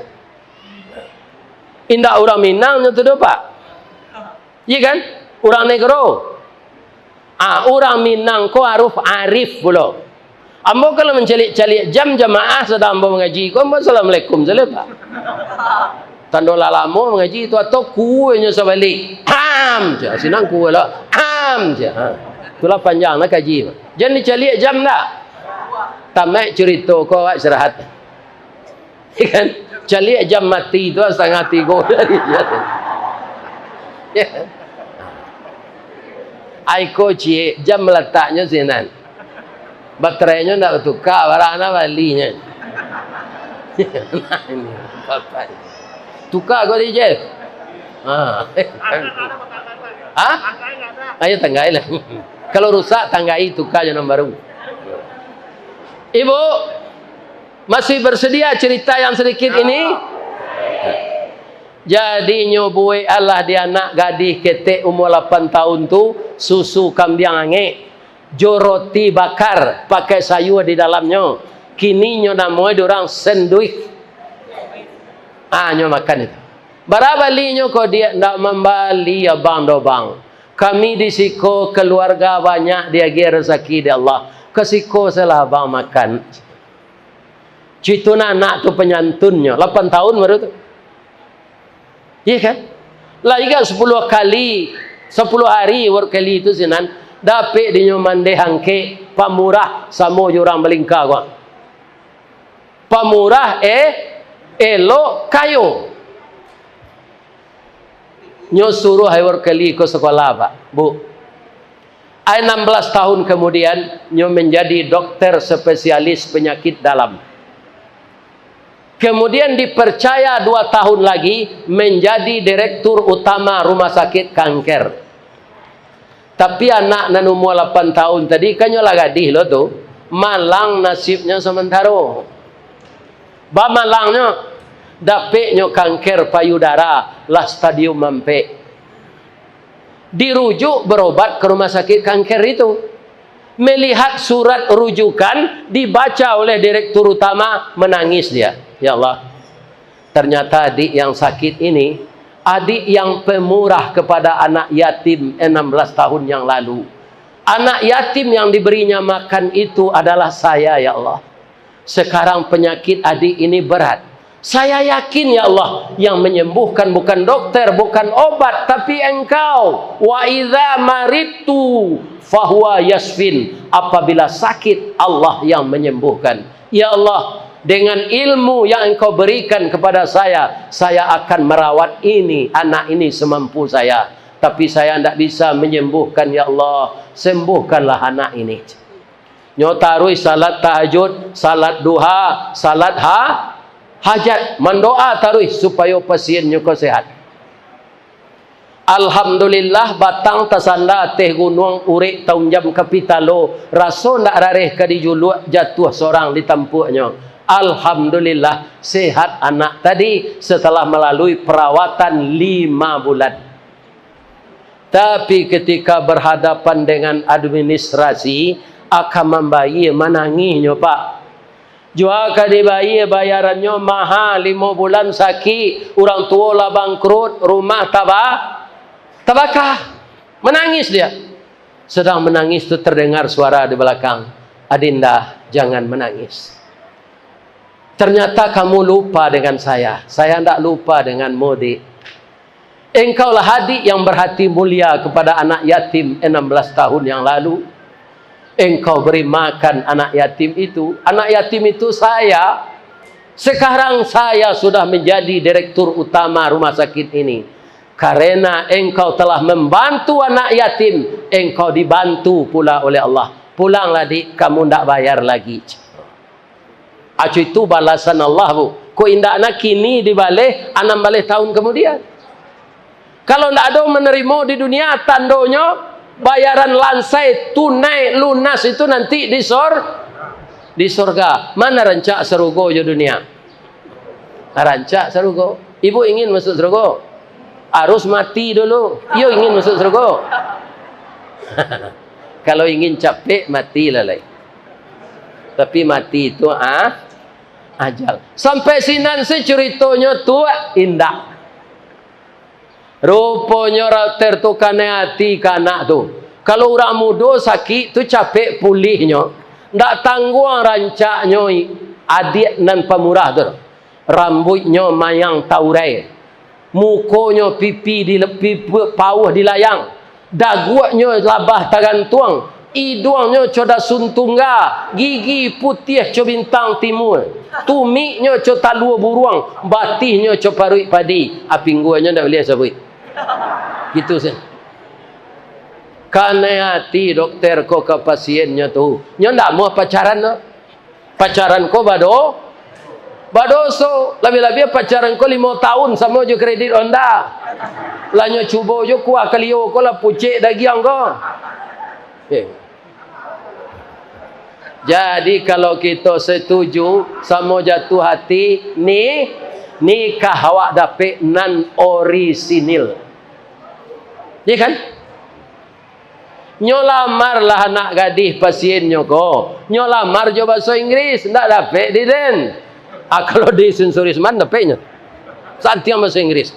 Indak urang Minang nyo tu doh, Pak. Iya kan? Urang negro. Ah, urang Minang ko harus arif pulo. Ambo kalau mancaliak-caliak jam jamaah sadang ambo mangaji ko, ambo assalamualaikum sajo, Pak. Tando lah lamo mangaji tu, atau kuenyo sabalik. Am, jar, sinan kue lah. Am, jar. Ha. Itulah panjang lah kaji. Jan dicaliak jam dah. Tamaik curito ko, awak istirahat. Kan? Caliak jam mati tu, satangah tigo. Ai ko ciek, jam lataknyo sinan. Baterainyo ndak batuka, barana balinyo. Nah, ini, bapak. Tuka ko di Jeff. Ha. Ha? Ayo tanggai lah. Kalau rusak, tanggai, tuka jo nan baru. Ibu, masih bersedia cerita yang sedikit ini? Jadi, nyo buek alah di anak gadih ketek umua lapan tahun tu, susu kambiang angek, jo roti bakar, pakai sayua di dalamnyo. Kini nyo namoi di urang sandwich. Ah, nyo makan itu. Bara balinyo ko, Diak? Ndak mambali abang doh, Bang. Kami di siko kaluarga banyak diagiah rasaki dek Allah. Ka siko sajolah abang makan. Cuitu nan anak tu panyantunnyo, lapan tahun baru tu. Iya kan? Lah igan sapuluah kali, sapuluah hari Howard Kelly tu sinan, dapek dinyo mandeh angkek, pamurah samo jo urang Balingka ko. Pamurah, eh, elok, kayo. Nyo suruah Howard Kelly ko sakolah, Pak, Bu. Ai, enam belas tahun kemudian, nyo menjadi dokter spesialis penyakit dalam. Kemudian dipercaya dua tahun lagi menjadi direktur utama rumah sakit kanker. Tapi anak nan umua lapan tahun tadi, kan nyo lah gadih lo tu, malang nasibnyo samantaro. Bamalangnyo, dapeknyo kanker payudara, lah stadium ampek. Dirujuk berobat ke rumah sakit kanker itu. Melihat surat rujukan, dibaca oleh direktur utama, menangis dia. Ya Allah, ternyata adik yang sakit ini, adik yang pemurah kepada anak yatim enam belas tahun yang lalu. Anak yatim yang diberinya makan itu adalah saya, ya Allah. Sekarang penyakit adik ini berat. Saya yakin, ya Allah, yang menyembuhkan bukan dokter, bukan obat, tapi Engkau. "Wa idza maridtu fahuwa yasfin." Apabila sakit, Allah yang menyembuhkan. Ya Allah, dengan ilmu yang Engkau berikan kepada saya, saya akan merawat ini, anak ini semampu saya. Tapi saya ndak bisa menyembuhkan, ya Allah. Sembuhkanlah anak ini. Nyo taruih salat tahajud, salat duha, salat ha-, hajat, mandoa taruih supayo pasiennyo ko sehat. Alhamdulillah, batang tasanda ateh gunuang, urek taunjam ka pitalo, raso ndak rareh ka dijuluak, jatuah sorang di tampuaknyo. Alhamdulillah, sehat anak tadi setelah melalui perawatan lima bulan. Tapi ketika berhadapan dengan administrasi, akan mambayia manangihnyo, Pak. Jua ka dibayia bayarannyo maha, limo bulan sakik, urang tuo lah bangkrut, rumah taba-, tabaka. Manangis dia. Sedang menangis tu terdengar suara di belakang, "Adinda, jangan menangis. Ternyata kamu lupa dengan saya. Saya ndak lupa denganmu, Dik. Engkaulah adik yang berhati mulia kepada anak yatim enam belas tahun yang lalu. Engkau beri makan anak yatim itu. Anak yatim itu saya. Sekarang saya sudah menjadi direktur utama rumah sakit ini. Karena engkau telah membantu anak yatim, engkau dibantu pula oleh Allah. Pulanglah, Dik, kamu ndak bayar lagi." Acu itu balasan Allah, Bu. Kok indak nak kini dibaleh, anam baleh tahun kemudian. Kalau ndak ado menerima di dunia, tandonyo bayaran lansai, tunai, lunas itu nanti di sor-, di sorga. Mana rancak sarugo jo dunia? Rancak sarugo. Ibu ingin masuk sarugo? Harus mati dulu. Iyo ingin masuk sarugo. Kalau ingin capek, matilah lai. Tapi mati itu, ah, ajal. Sampai sinan se curitonyo tu, indak. Ruponyo dokter tu kanai ati ka anak tu. Kalau urang mudo sakik tu capek pulihnyo, ndak tangguang rancaknyo i-, adiak nan pamurah tu. Rambuiknyo mayang taurai, mukonyo pipi di, pipi pauh dilayang, daguaknyo labah tagantuang, iduangnyo co dasun tungga, gigi putiah co bintang timua, tumiknyo co talua buruang, batihnyo co paruik padi, a pingguangnyo ndak buliah sabuik. Gitu se. Kanai ati dokter ko ka pasiennyo tu. Nyo ndak amuah pacaran tu. Pacaran ko bado-, badoso. Labiah-labiah pacaran ko limo tahun samo jo kredit Honda. Lah nyo cubo jo kuah kalio ko lah pucek dagiang ko. Eh. Jadi, kalau kito setuju, samo jatuah hati, ni, nikah awak dapek nan orisinil. Iya kan? Nyo lamar lah anak gadih pasiennyo ko. Nyo lamar jo bahaso Inggris, ndak dapek di den. Ah, kalau di Sunsuri Usman dapeknyo. Santiang bahaso Inggris.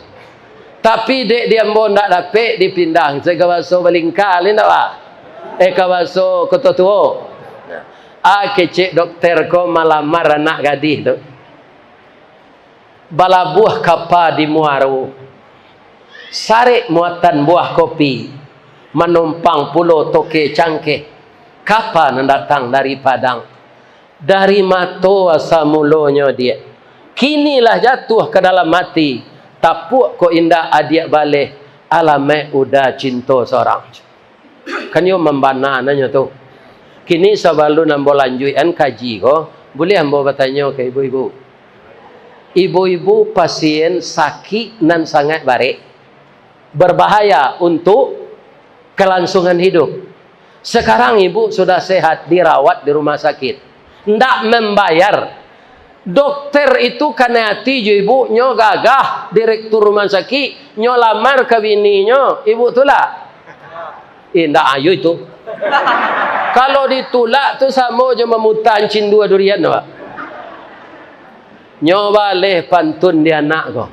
Tapi dek di ambo ndak dapek dipindah, se ka bahaso Balingka, lai ndak, Pak? Eh, ka bahaso Koto Tuo. Ah, kecek dokter ko malamar anak gadih tu. Balabuah kapa di muaro. Sarek muatan buah kopi. Manumpang pulo toke cangkeh. Kapa nan datang dari Padang. Dari mato asa mulonyo, Diak. Kini lah jatuah ka dalam ati. Tapuak kok indak adiak baleh. Alamaik uda cinto sorang. Kan iyo mambana nanyo tu. Kini sabalun ambo lanjuikan kaji ko, buliah ambo batanyo ka ibu-ibu. Ibu-ibu pasien sakik nan sangaik barek, berbahaya untuk kelangsungan hidup. Sekarang ibu sudah sehat, dirawat di rumah sakit. Ndak membayar. Dokter itu kanai ati jo ibu, nyo gagah, direktur rumah sakik, nyo lamar ka bininyo, ibu tulak? Indak, ayo itu. Kalau ditulak tu samo jo mamuta ancin dua durian tu, Pak. Nyo baleh pantun di anak ko.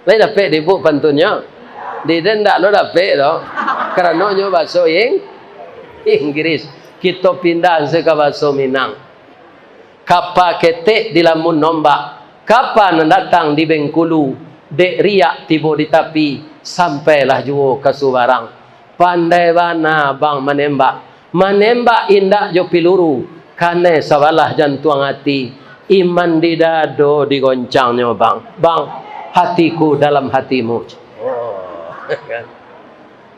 Lai dapek di ibu pantunnyo? Di den ndak lo dapek doh. Karano nyo baso Ing-, Inggris. Kito pindah se ka baso Minang. Kapa ketek dilamun ombak, kapa nan datang di Bengkulu, dek riak tibo di tapi, sampailah juo ka subarang. Pandai bana bang manembak, manembak indak jo piluru, kanai sabalah jantuang ati, iman di dado digoncangnyo bang, bang, hatiku dalam hatimu. Oh.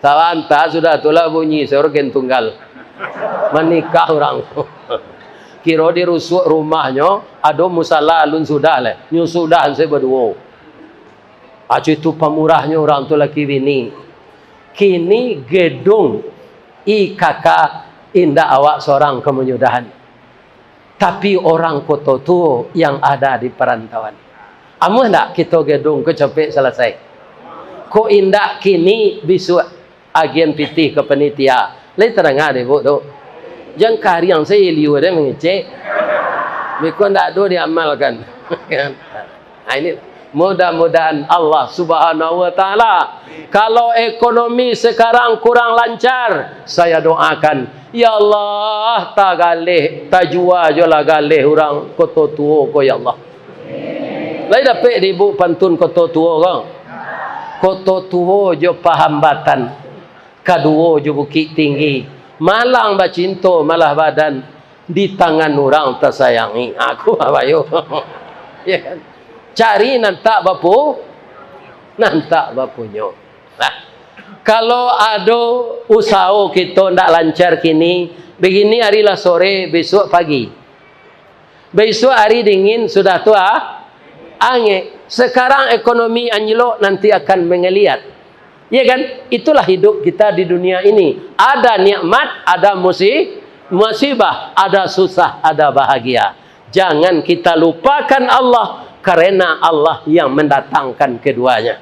Sabanta sudah tu lah bunyi se orgen tunggal. Manikah urang tu. Kiro di rusuak rumahnyo, ado musala alun sudah lai. Nyo sudah se baduo. Acu itu pamurahnyo urang tu laki bini. Kini gedung I K K indak awak sorang ka manyudahan. Tapi orang Koto Tuo yang ada di parantauan. Amuah ndak kito gedung ko capek salasai? Kok indak kini, bisuak agian pitih ka panitia. Lai tadanga dek ibu tu? Jan kariang sajo liua den mangecek. Beko ndak ado diamalkan. Nah, ini mudah-mudahan Allah Subhanahu wa Ta'ala, kalau ekonomi sekarang kurang lancar, saya doakan, ya Allah, tagaleh, tajua jolah galeh urang Koto Tuo ko, ya Allah. Lai dapek di ibu pantun Koto Tuo ko? Koto Tuo jo Pahambatan, kaduo jo Bukik Tinggi, malang bacinto malah badan, di tangan urang tasayangi. Aku abayo. Ya kan? Cari nan tak bapu-, nan tak bapunyo. Nah, kalau ado usaho kito ndak lancar kini, begini hari lah sore, besok pagi. Besok hari dingin, sudah tu, ah, angek. Sekarang ekonomi anjlok, nanti akan menggeliat. Ya kan? Itulah hidup kita di dunia ini. Ada nikmat, ada musi-, musibah, ada susah, ada bahagia. Jangan kita lupakan Allah, karena Allah yang mendatangkan keduanya.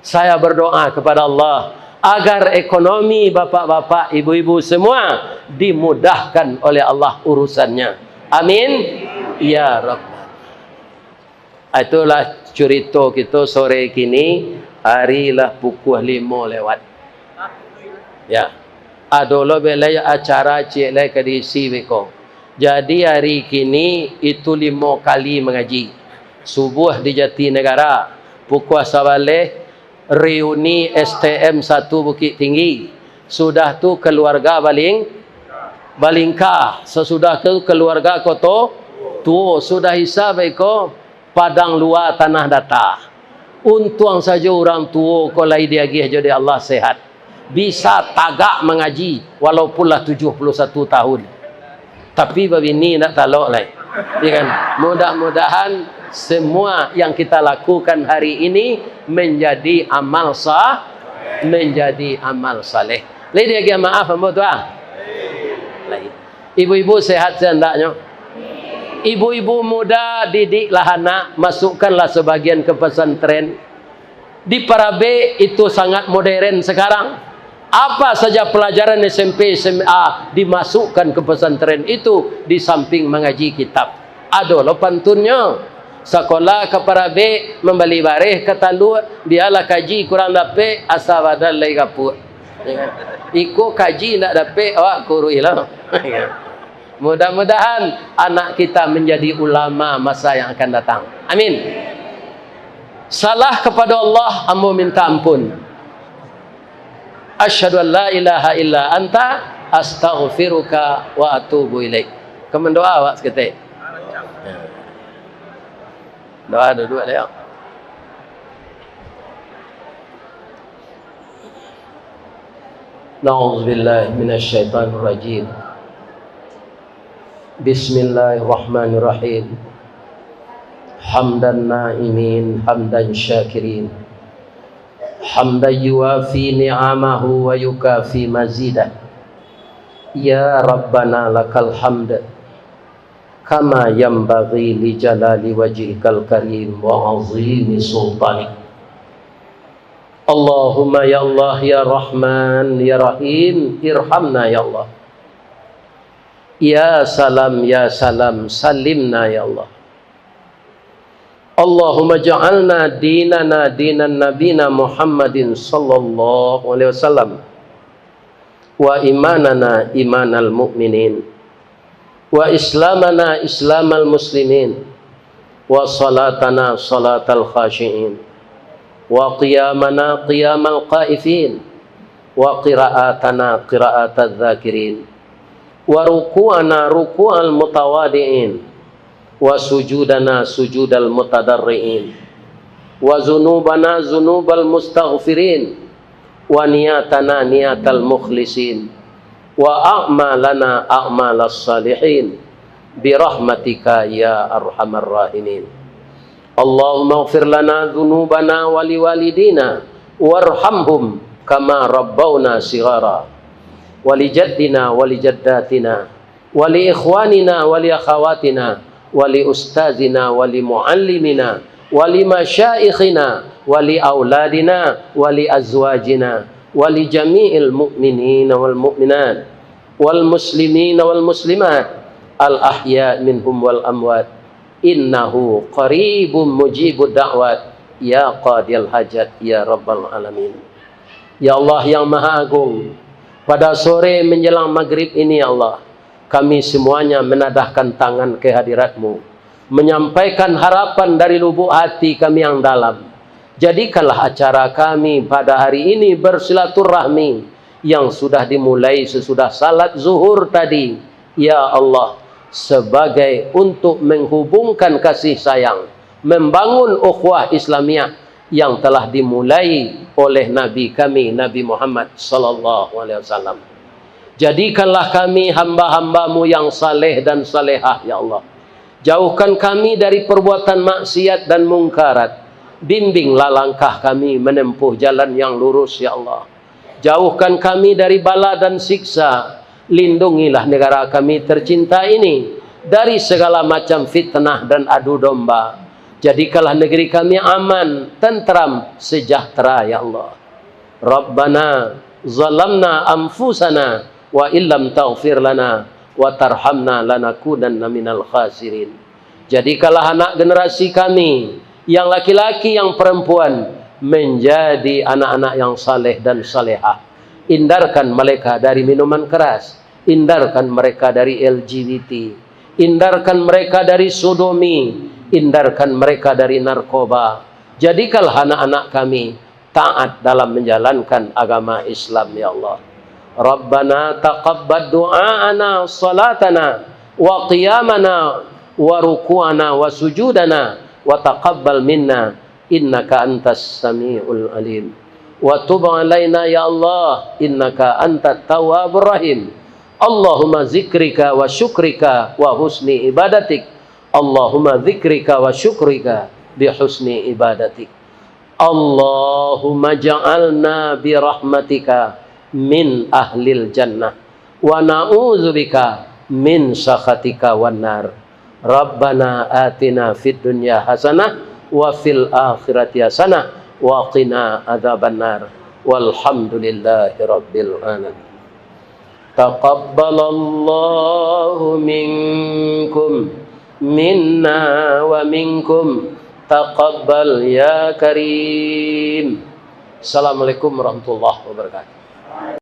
Saya berdoa kepada Allah agar ekonomi bapak-bapak, ibu-ibu semua dimudahkan oleh Allah urusannya. Amin. Ya Rabbal. Itulah curito kito sore kini, hari lah pukua limo lewat. Ya. Ado lo belai acara ciek lai ka diisi beko. Jadi, hari kini itu limo kali mangaji. Subuah di Jatinegara, pukua sabaleh reuni S T M satu Bukittinggi. Sudah tu keluarga Baling-, Balingka. Sasudah tu keluarga Koto Tuo. Sudah Isya beko Padang Lua Tanah Data. Untuang sajo urang tuo ko lai diagiah jo dek Allah sehat. Bisa tagak mangaji, walaupun lah tujuah puluah satu tahun. Tapi babini indak talok lai. Ya kan? Mudah-mudahan semua yang kita lakukan hari ini menjadi amal sa-, menjadi amal saleh. Lai diagiah maaf ambo tu, ah? Lai. Ibu-ibu sehat seandaknyo. Ibu-ibu muda, didiklah anak, masukkanlah sebagian ke pesantren. Di Parabek itu sangat modern sekarang. Apa saja pelajaran S M P, S M A dimasukkan ke pesantren itu di samping mangaji kitab. Ado lo pantunnyo. Sakolah ka Parabek, mambali bareh ka Taluk, bialah kaji kurang dapek, asa badan lai gapuak. Ya kan? Iko kaji ndak dapek, awak kuruih lah. Mudah-mudahan anak kita menjadi ulama masa yang akan datang. Amin. Salah kepada Allah, ambo minta ampun. Asyhadu an la ilaha illa anta, astaghfiruka wa atubu ilaik. Ka mandoa awak saketek. Doa duduak dek. Na'udzubillahi minasyaitonirrajim. Bismillahirrahmanirrahim. Hamdan na'imin, hamdan syakirin. Hamdan yuwafi ni'amahu wa yukafi mazidah. Ya Rabbana lakal hamd. Kama yanbaghi li jalali wajhikal karim wa azimi sultanik. Allahumma ya Allah, ya Rahman, ya Rahim, irhamna ya Allah. Ya Salam, ya Salam, salimna ya Allah. Allahumma ja'alna dinana dinan nabina Muhammadin sallallahu alaihi wasallam, wa imanana imanal mu'minin, wa islamana islamal muslimin, wa salatana salatal khashi'in, wa qiyamana qiyamal khaifin, wa qira'atana qira'atadz dzakirin, wa ruku'ana ruku'al mutawadi'in, wa sujudana sujudal mutadarri'in, wa zunubana zunubal mustaghfirin, wa niyatana niyatal mukhlisin, wa a'malana a'malas salihin, birahmatika ya arhamar rahimin. Allahumma ighfir lana dzunubana wa liwalidina warhamhum kama rabbauna shighara, wa li jaddina wa li jaddatina, wa li ikhwanina wa li akhawatina, wa li ustazina wa li muallimina, wa li masyaikhina, wa li auladina, wa li azwajina, wa li jami'il mu'minina wal mu'minat, wal muslimina wal muslimat, al ahya minhum wal amwat, innahu qaribun mujibud da'wat, ya qadiyal hajat, ya rabbal alamin. Ya Allah yang Maha Agung, pada sore menjelang maghrib ini, ya Allah, kami semuanya menadahkan tangan ke hadirat-Mu, menyampaikan harapan dari lubuk hati kami yang dalam. Jadikanlah acara kami pada hari ini bersilaturahmi yang sudah dimulai sesudah salat zuhur tadi, ya Allah, sebagai untuk menghubungkan kasih sayang, membangun ukhuwah Islamiah yang telah dimulai oleh Nabi kami, Nabi Muhammad sallallahu alaihi wasallam. Jadikanlah kami hamba-hamba-Mu yang saleh dan salehah, ya Allah. Jauhkan kami dari perbuatan maksiat dan mungkarat. Bimbinglah langkah kami menempuh jalan yang lurus, ya Allah. Jauhkan kami dari bala dan siksa. Lindungilah negara kami tercinta ini dari segala macam fitnah dan adu domba. Jadikanlah negeri kami aman, tenteram, sejahtera, ya Allah. Rabbana zalamna anfusana wa illam taghfir lana wa tarhamna lanakunanna minal khasirin. Jadikanlah anak generasi kami, yang laki-laki, yang perempuan, menjadi anak-anak yang saleh dan salehah. Hindarkan mereka dari minuman keras, hindarkan mereka dari L G B T, hindarkan mereka dari sodomi, hindarkan mereka dari narkoba. Jadikanlah anak-anak kami taat dalam menjalankan agama Islam, ya Allah. Rabbana taqabbal du'aana salatana wa qiyamana wa ruku'ana wa sujudana wa taqabbal minna innaka antas samiul alim. Wa tub alaina ya Allah innaka antat tawwabur rahim. Allahumma zikrika wa syukrika wa husni ibadatik. Allahumma zikrika wa syukrika bi husni ibadatik. Allahumma ja'alna bi rahmatika min ahlil jannah, wa na'udzubika min sakhatika wan nar. Rabbana atina fid dunya hasanah, wa fil akhirati hasanah, wa qina adzabannar. Walhamdulillahi rabbil alamin. Taqabbalallahu minkum, minna wa minkum. Taqabbal ya karim. Assalamualaikum warahmatullahi wabarakatuh.